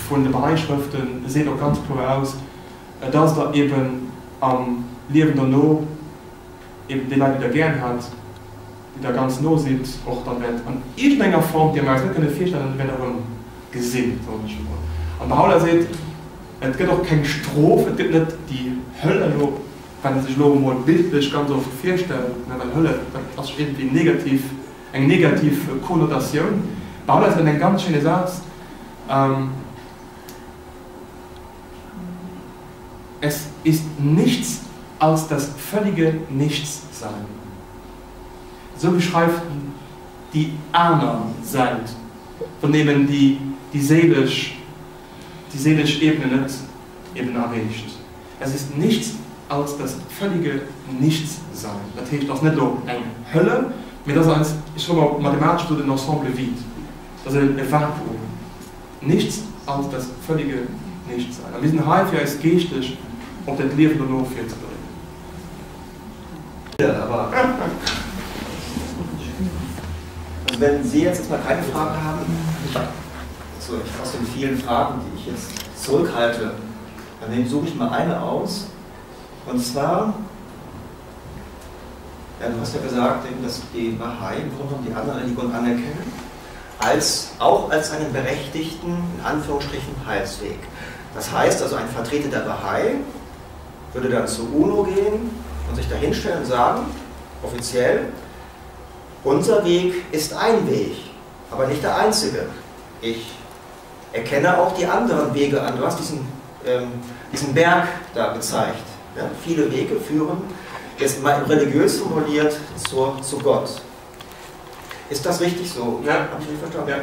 vun de Bahá'í Schrëfte seet och ganz kloer aus, dass der eben am Liewen derno eben déi Leit, déi der gären hat, déi der ganz no sidd, och dann wäert an iergendenger Form, déi mer eis net kënne virstellen, wäert erëm gesinn, soen ech emol. An de Haula seet, et gëtt och keng Strof, et gëtt net déi Höll elo, wat ee sech elo emol bildlech ganz oft virstellt, ne, well Hölle, dat ass iergendwéi negativ, eng negativ Konnotatioun. De Haula seet an engem ganz schéine Saz, Es ist nichts als das völlige Nichtssein. Esou beschreift en déi aner Säit, wann eben déi déi séilesch déi séilesch Ebene net eben erreecht. Es ist nichts als das völlige Nichtssein. Dat heescht, et ass net elo eng Hölle, mee et ass eins, ech soe mol mathematesch gesot, en Ensemble vide, et ass e Vakuum. Nichts. als das völlige Nichtsein. A mir sinn hei, fir eis geeschtlech op dat Liewen dono virzebereeden.
Also wenn Sie jetzt erstmal keine Fragen haben, also ich aus den vielen Fragen, die ich jetzt zurückhalte, dann suche ich mal eine aus. Und zwar, ja, du hast ja gesagt, eben, dass die Bahai im Grunde genommen die anderen Religionen anerkennen, als, auch als einen berechtigten, in Anführungsstrichen, Heilsweg. Das heißt also, ein Vertreter der Bahai würde dann zur UNO gehen und sich dahinstellen und sagen, offiziell, unser Weg ist ein Weg, aber nicht der einzige. Ich erkenne auch die anderen Wege an. Du hast diesen, ähm, diesen Berg da gezeigt. Ja, viele Wege führen, jetzt mal religiös formuliert, zur, zu Gott. Ist das richtig so?
Ja.
Habe ich richtig verstanden?
Ja.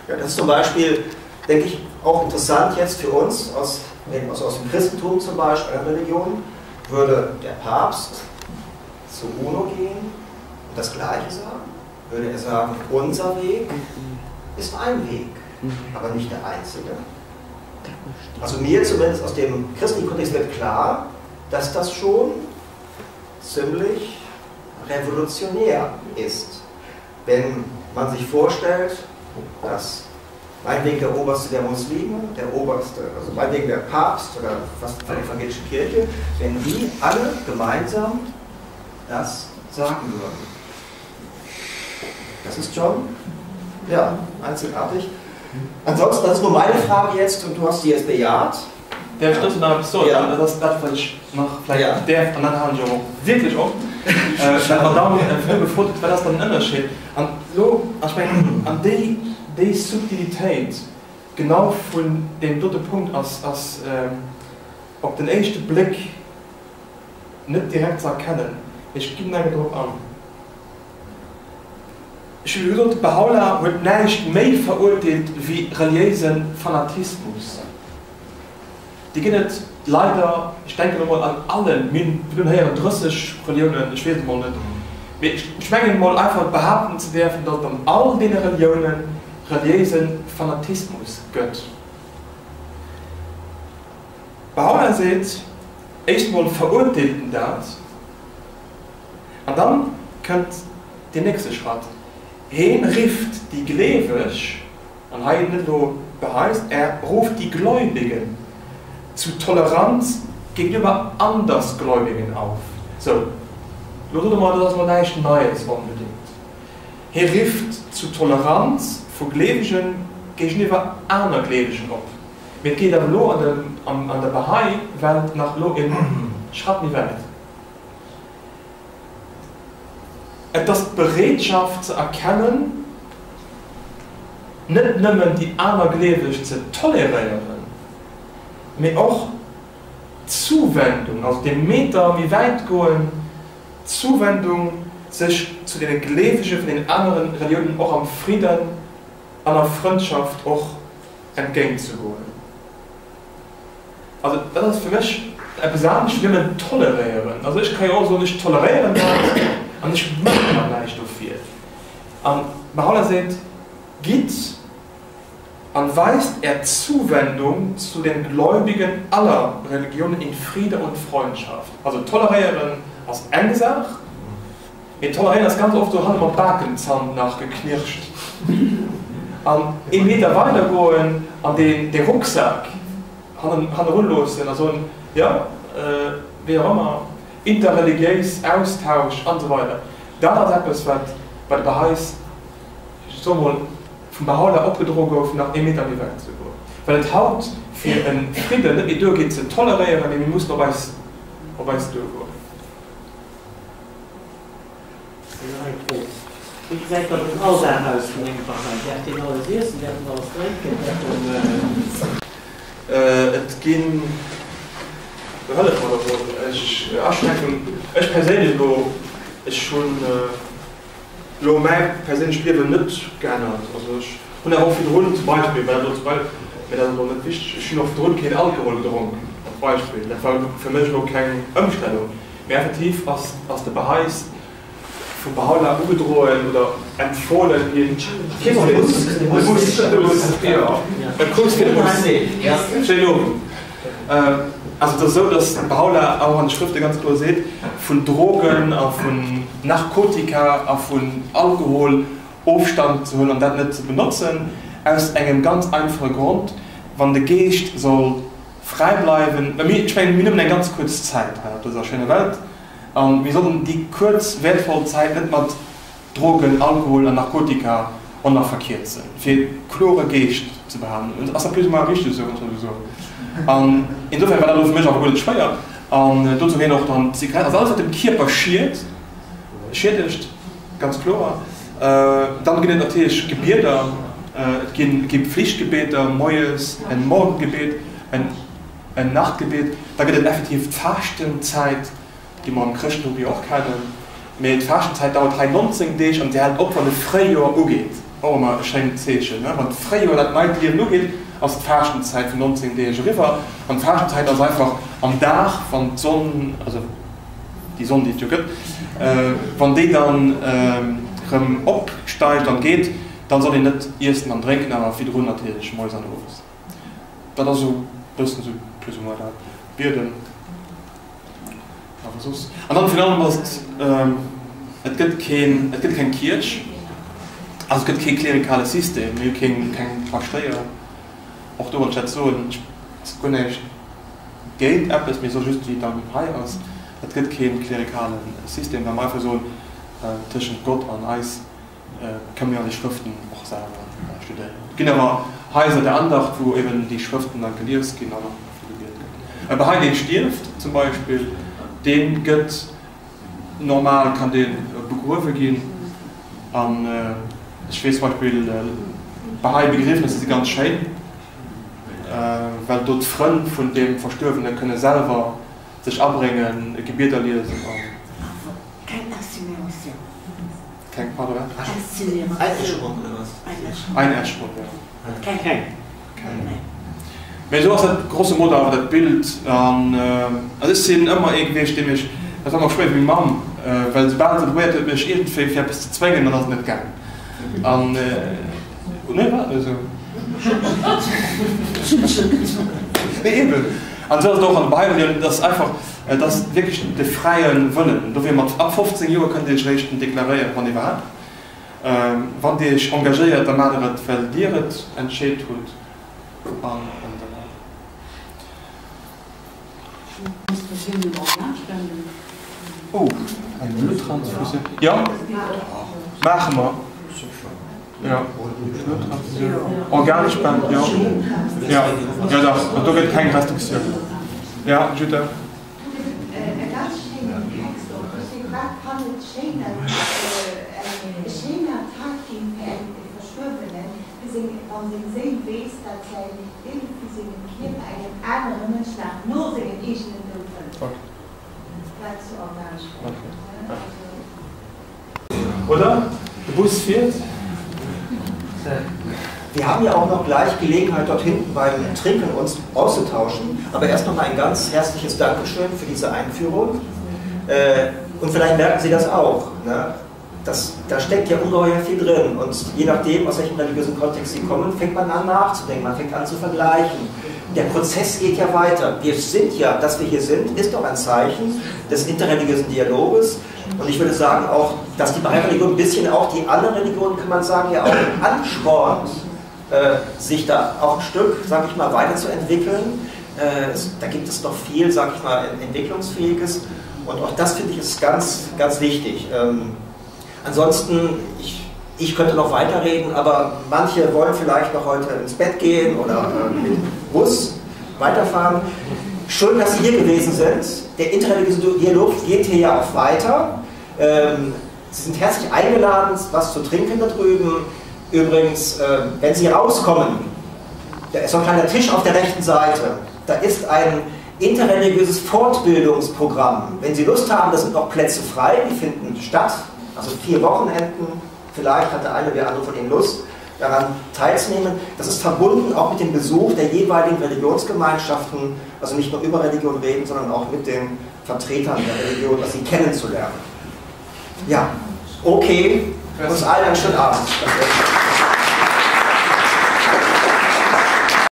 Ja, das ist zum Beispiel, denke ich, auch interessant jetzt für uns, aus, also aus dem Christentum zum Beispiel, einer Religion, würde der Papst zu UNO gehen und das Gleiche sagen? Würde er sagen, unser Weg ist ein Weg, aber nicht der einzige? Also mir zumindest aus dem christlichen Kontext wird klar, dass das schon ziemlich revolutionär ist. Wenn man sich vorstellt, dass meinetwegen der Oberste der Muslime, der Oberste, also meinetwegen der Papst oder was von der evangelischen Kirche, wenn die alle gemeinsam das sagen würden. Das ist schon, ja, einzigartig. Ansonsten, das ist nur meine Frage jetzt und du hast sie jetzt bejaht.
Däerf ech dozou nach eppes soen?
Ja.
Dat ass dat, wat ech nach vläicht
Ja.
däerf, an dann halen ech awer och wierklech op, well d'Madame virdru gefrot huet, Wat ass dann den Ënnerscheed? An elo, ech mengen, an déi, déi Subtilitéit genau vun deem dote Punkt ass, ass op den éischte Bléck net direkt ze erkennen. Mee ech ginn enke drop an. Ech hu jo gesot, d'Bahá'u'lláh huet näischt méi verurteelt wéi reliéise Fanatismus. Déi ginn et leider, ech denken emol an allen, mir hunn héieren 30 Reliounen, ech weess et emol net, mee ech mengen emol einfach behaapten ze däerfen, datt et an all deene Relioune reliéise Fanatismus gëtt. Bahá'u'lláh seet, éischt emol verurteelt en dat, an dann kënnt deen nächste Schratt, heen rifft déi Gleeweg, An hei net elo beheist, er ruft die Gläubigen zu Toleranz gegenüber Andersgläubigen auf. Sou, elo sot e mer, dat ass elo näischt Neies onbedéngt. Hie rifft zu Toleranz vu Gleewegen géigeniwwer aner Gleewegen op. Mee et geet awer elo an der Bahá'í Welt nach elo e Schratt méi wäit. Et ass d'Bereetschaft ze erkennen, net nëmmen déi aner Gleeweg ze toleréieren, mee och d'Zuwendung, also dee Meter méi wäit goen, d'Zuwendung, sech zu deene Gleewege vun den anere Reliounen och am Fridden an a Frëndschaft och entgéint ze goen. Also dat ass fir mech eppes anescht wéi nëmmen toleréieren. Also ech ka jo och soen, ech toleréieren dat an ech maachen awer näischt dofir. An d'Mahaula seet, Gitt an weist är Zuwendung zu den Gläubigen aller Religionen in Friede und Freundschaft. Also toleréieren ass eng Saach, mee toleréieren ass ganz oft dohanne mam Bakenzann nach geknirscht an ee Meter weider goen an dee Rucksak hannerun loossen a soen, jo, wéi och ëmmer, interreligiéis Austausch an esou weider. Dat ass eppes, wat bei de Bahâ'is, ech soe mol, vum Bahâ'u'llâh opgedroe gouf, nach ee Meter méi wäit ze goen, well et haut fir e Fridden net méi duergeet ze toleréieren, mee mir mussen op eis, op eis duergoen.
Nach eng Fro, Wéi gesäit dann den Alldag aus vun engem Bahâ'i? Däerf deen alles iessen, däerf en alles drénken, däerf en.
Et ginn, hëllef mer da mol, ech Aschränkung, ech perséinlech elo, ech hunn elo mäi perséinlecht Liewen net geännert. Also ech hunn awer och virdrun zum Beispill, well dat elo zum Beispill, mä dat ass elo net wichteg, ech hunn och virdrun keen Alkohol gedronk als Beispill, dat war fir mech elo keng Ëmstellung. Mee effektiv ass de Bahâ'is. Vum Bahá'u'lláh ugedroen oder empfohlen ginn. Kee Problem. De Bus, de Bus, jo. E Kuss fir de Bus. Schéinen Owend. Also et ass esou, datt Bahá'u'lláh och an de Schrëfte ganz kloer seet, vun Drogen a vun Narkotika a vun Alkohol Ofstand ze huelen an dat net ze benotzen, aus engem ganz einfache Grond, Wann de Geescht soll fräi bleiwen, well mir, ech mengen, mir hunn nëmmen eng ganz kuerz Zäit hei op dëser schéiner Welt, A mir sollten déi kuerz, wäertvoll Zäit net mat Drogen, Alkohol an Narkotika oner verkierzen, fir klore Geescht ze behalen. Ass dat plus ou moins richteg esou, wann ech dat esou soen? An insofern war dat elo fir mech awer guer net schwéier. An dozou gehéieren och dann d'Zigaretten, also alles, wat dem Kierper schiet, schiedegt, ganz kloer. Dann ginn et natierlech Gebieder, et gi Pflichtgebeter moies, en Morgengebet, en. En Nachtgebet, da gëtt et effektiv d'Faaschtenzäit, déi mer am Chrëschtentum jo och kennen. Mee d'Faaschtenzäit dauert hei 19 Deeg an se hält op, wann de Fréijoer ugeet. Och ëmmer e schéint Zeechen, ne? Wann d'Fréijoer, dat neit Liewen ugeet, ass d'Faaschtenzäit vun 19 Deeg eriwwer. An d'Faaschtenzäit ass einfach am Dag, wann d'Sonn, also déi Sonn, déi et jo gëtt, wann déi dann erëm opsteigt an geet, dann soll een net iessen an drénken, awer virdrun natierlech moies an owes. Dat ass esou bëssen esou plus ou moins dat Bieden. Awer soss. An dann virun allem ass et, et gëtt keen, et gëtt keng Kierch, also et gëtt kee klerikale System, mir hu keng, keng Paschtéier. Och do, wann ech dat soen, ech ass guer näischt géint eppes, mee ech soe just wéi et dann hei ass, et gëtt kee klerikale System, well mer einfach soen, tëschent Gott an eis Kënne mir déi Schrëften och selwer studéieren. Et ginn awer Haiser der Andacht, wou eben déi Schrëften da gelies ginn an och dofir gebiet gëtt. E Bahá'í, deen stierft zum Beispill, dee gëtt normal, kann dee begruewe ginn. An ech weess zum Beispill, d'Bahá'í Begriefnisse si ganz schéin, well do d'Frënn vun deem Verstuerwene kënne selwer sech abréngen, Gebieder liesen an.
Keng Incinération.
Keng, pardon?
Incinération.
Einäscherung oder was?
Einäscherung, jo.
Keng.
Keng. Mee esou ass dat grosso modo awer dat Bild. An also ech sinn ëmmer ee gewiescht, dee mech, dat war mer schwéier wéi meng Mamm, well soubal se probéiert huet mech iergendwéi fir eppes ze zwéngen, dann ass et net gaangen. An, nee, war net esou? Nee, eben. An esou ass et och an de Bahá'í Relioun, et ass einfach, Et ass wierklech de fräie Wëllen. Dofir mat ab 15 Joer kënnt Dir Iech réischt deklaréieren, wann iwwerhaapt. Wann Dir Iech engagéiert, da maacht Der et, well Dir et entscheet hutt an esou weider. Oh, eng Bluttransfusioun, jo, maache mer. Jo, Organspend, jo. Jo, jo dach, an do gëtt keng Restriktioun. Jo, Jutta?
E ganz schéinen Text och. Ech sinn, wat kann et schéiner, e schéiner Tag ginn fir eng Verstuerwenen, fir seng, wann seng Séil weess, dat säin Deel vu sengem Kierper engem anere Mënsch nach no sengem eegenen Doud hëlleft. Dat zu Organspend, ne, also.
Oder de Bus fiert.
Wir haben ja auch noch gleich Gelegenheit, dort hinten beim Trinken uns auszutauschen. Aber erst noch mal ein ganz herzliches Dankeschön für diese Einführung. Äh, und vielleicht merken Sie das auch. Ne? Das, da steckt ja ungeheuer viel drin. Und je nachdem, aus welchem religiösen Kontext Sie kommen, fängt man an nachzudenken, man fängt an zu vergleichen. Der Prozess geht ja weiter. Wir sind ja, dass wir hier sind, ist doch ein Zeichen des interreligiösen Dialoges. Und ich würde sagen auch, dass die Bahá'í-Religion ein bisschen auch die anderen Religionen, kann man sagen, ja auch anspornt, äh, sich da auch ein Stück, sag ich mal, weiterzuentwickeln. Äh, es, da gibt es noch viel, sag ich mal, Entwicklungsfähiges. Und auch das finde ich ist ganz, ganz wichtig. Ähm, ansonsten, ich, ich könnte noch weiterreden, aber manche wollen vielleicht noch heute ins Bett gehen oder äh, mit Bus weiterfahren. Schön, dass Sie hier gewesen sind. Der interreligiöse Dialog geht hier ja auch weiter. Ähm, Sie sind herzlich eingeladen, was zu trinken da drüben. Übrigens, äh, wenn Sie rauskommen, da ist so ein kleiner Tisch auf der rechten Seite. Da ist ein interreligiöses Fortbildungsprogramm. Wenn Sie Lust haben, da sind noch Plätze frei, die finden statt. Also vier Wochenenden. Vielleicht hat der eine oder der andere von Ihnen Lust daran teilzunehmen. Das ist verbunden auch mit dem Besuch der jeweiligen Religionsgemeinschaften, also nicht nur über Religion reden, sondern auch mit den Vertretern der Religion, also sie kennenzulernen. Ja. Okay, uns allen einen schönen Abend. Danke.